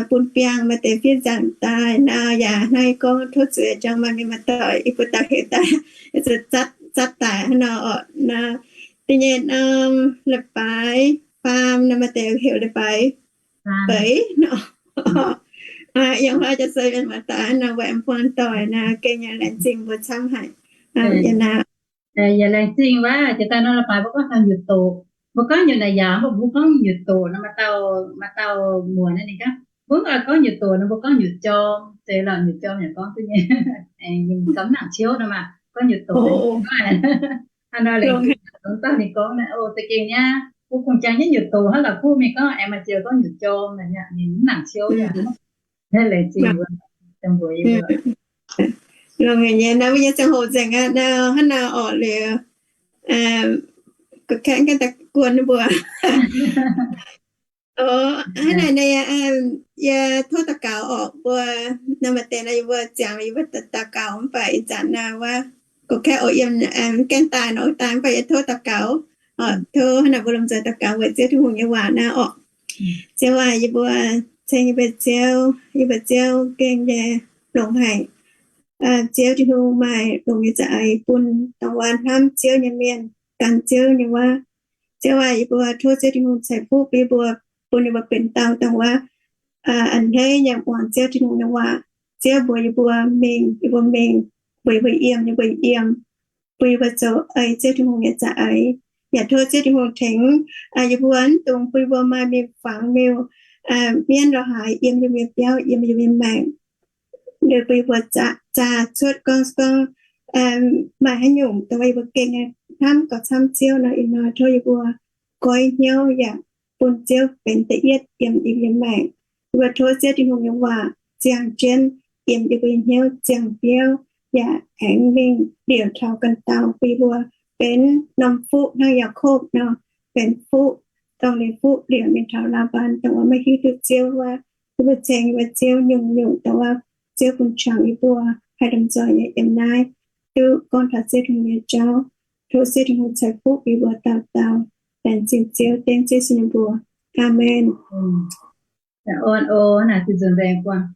bun biangh, maaih deix fiev nzaangc daaih nor yaac hnangv yie gorngv tov zuiz jangx maaih mienh muoz-doic yie mbuo dauh heuc daaih, zatv daaih hnangv nor oc. Da'nyeic norm leiz-baaix faam nor maaih deix heuc leiz-baaix feix nor. Yangh hnoi jaax se mienh muoz-doic hnangv nor, mbuo aengx buangh doic nor, gengh yaac laengz zingh mbuo camv haic. Yaac laengz zingh wuov, jiex daaih nor leiz-baaix mbuo gorngv taux nyutc doqc. Mbuo gorngv nyutc naaic yaac mbuo mbuo gorngv nyutc doqc nor, maaih dauh, maaih dauh muoc naaiv ninh gorngv, mbuo mv oix gorngv nyutc doqc nor, mbuo gorngv nyutc jorm. Zeiz lorqc, nyutc jorm yaac gorngv duqv nyei. Aengx ninh gorngv mv nangc ciouv nor maah, gorngv nyutc doqc. Hnangv nor laengz zingh dongh dauh ninh gorngv naaiv, o, za'gengh nyei, mbuo kungx jangx jienv nyutc doqc hnangv la'kuqv mingh gorngv, aengx maaih ziex gorngv nyutc jorm naaic, ninh mv nangc ciouv yaac. Laengz zingh mbuo, dongh mbuox yie mbuo. Longx nyei, naaiv mbuo nyei ziangh hoc nzengc aqv, hnangv nor orqc liuz, gorqv kaeqv gaengh daaih guon mbuo. O, hnangv naaic, yie tov daux gaux orqc, mbuo nor maaih deix nor yie mbuo ziangx yie mbuo daux gaux, mv baac ih zanc nor wuov gorqv kaeqv oix yiem, mv gaengh daaih nor daaih, mv baac yie tov daux gaux. Tov hnangv naaic mbuo lomh nzoih daux gaux weic Ziouv Tin-Hungh nyei waac naaiv orqc. Ziouv aac, yie mbuo ceng yie mbuo Ziouv, yie mbuo Ziouv gengh nyei longx haic. Ziouv Tin-Hungh maaih longx nyei za'eix bun dongh wuov hnamv Ziouv nyei mienh, gan Ziouv nyei wuov. Ziouv aac, yie mbuo tov Ziouv Tin-Hungh ceix fuqv bun yie mbuo, bun yie mbuo benx dauh dongh wuov a'hneiv nyei muangx Ziouv Tin-Hungh nyei waac. Ziouv mbuox yie mbuo mingh, yie mbuo mingh, mbuox yie mbuo yiem, yie mbuo yiem, bun yie mbuo zoux ei Ziouv Tin-Hungh nyei za'eix. Yaac tov Ziouv Tin-Hungh tengx yie mbuo, mv dungx bun yie mbuo maaih mingh fangx miuc, mienv lorz haaix yiem yie mbuo nyei biauv, yiem yie mbuo nyei maengc. Liuz bun yie mbuo zaah cuotv gorngv, gorngv maaih haaix nyungc dongh wuov yie mbuo gengh hnamv gauh camv Ziouv nor, ih hnoi tov yie mbuo goiv hnyouv yaac bun Ziouv benx da'yietv yiem yie mbuo nyei maengc. Yie mbuo tov Ziouv Tin-Hungh nyei waac ziangh jienv yiem yie mbuo nyei hnyouv ziangh biauv, yaac aengx mingh liouc taux ganh dauh, bun yie mbuo benx norm fuqv hnangv Yaakopv nor, benx fuqv dongh ninh fuqv liouc mingh taux Laa^mbaan, dongh wuov maiv hiuv duqv Ziouv wuov. Yie mbuo ceng yie mbuo Ziouv nyungc-nyungc dongh wuov Ziouv bun qangx yie mbuo haih lomh nzoih nyei yiem naaiv duqv gorngv taux Ziouv Tin-Hungh nyei jauv. Tov Ziouv Tin-Hungh ceix fuqv yie mbuo dauh dauh. Laengz zingh Ziouv, dengv Ziouv sin ninh mbuo. Aamen. Orn o, naaic zinh nzunc nzaeng buangh.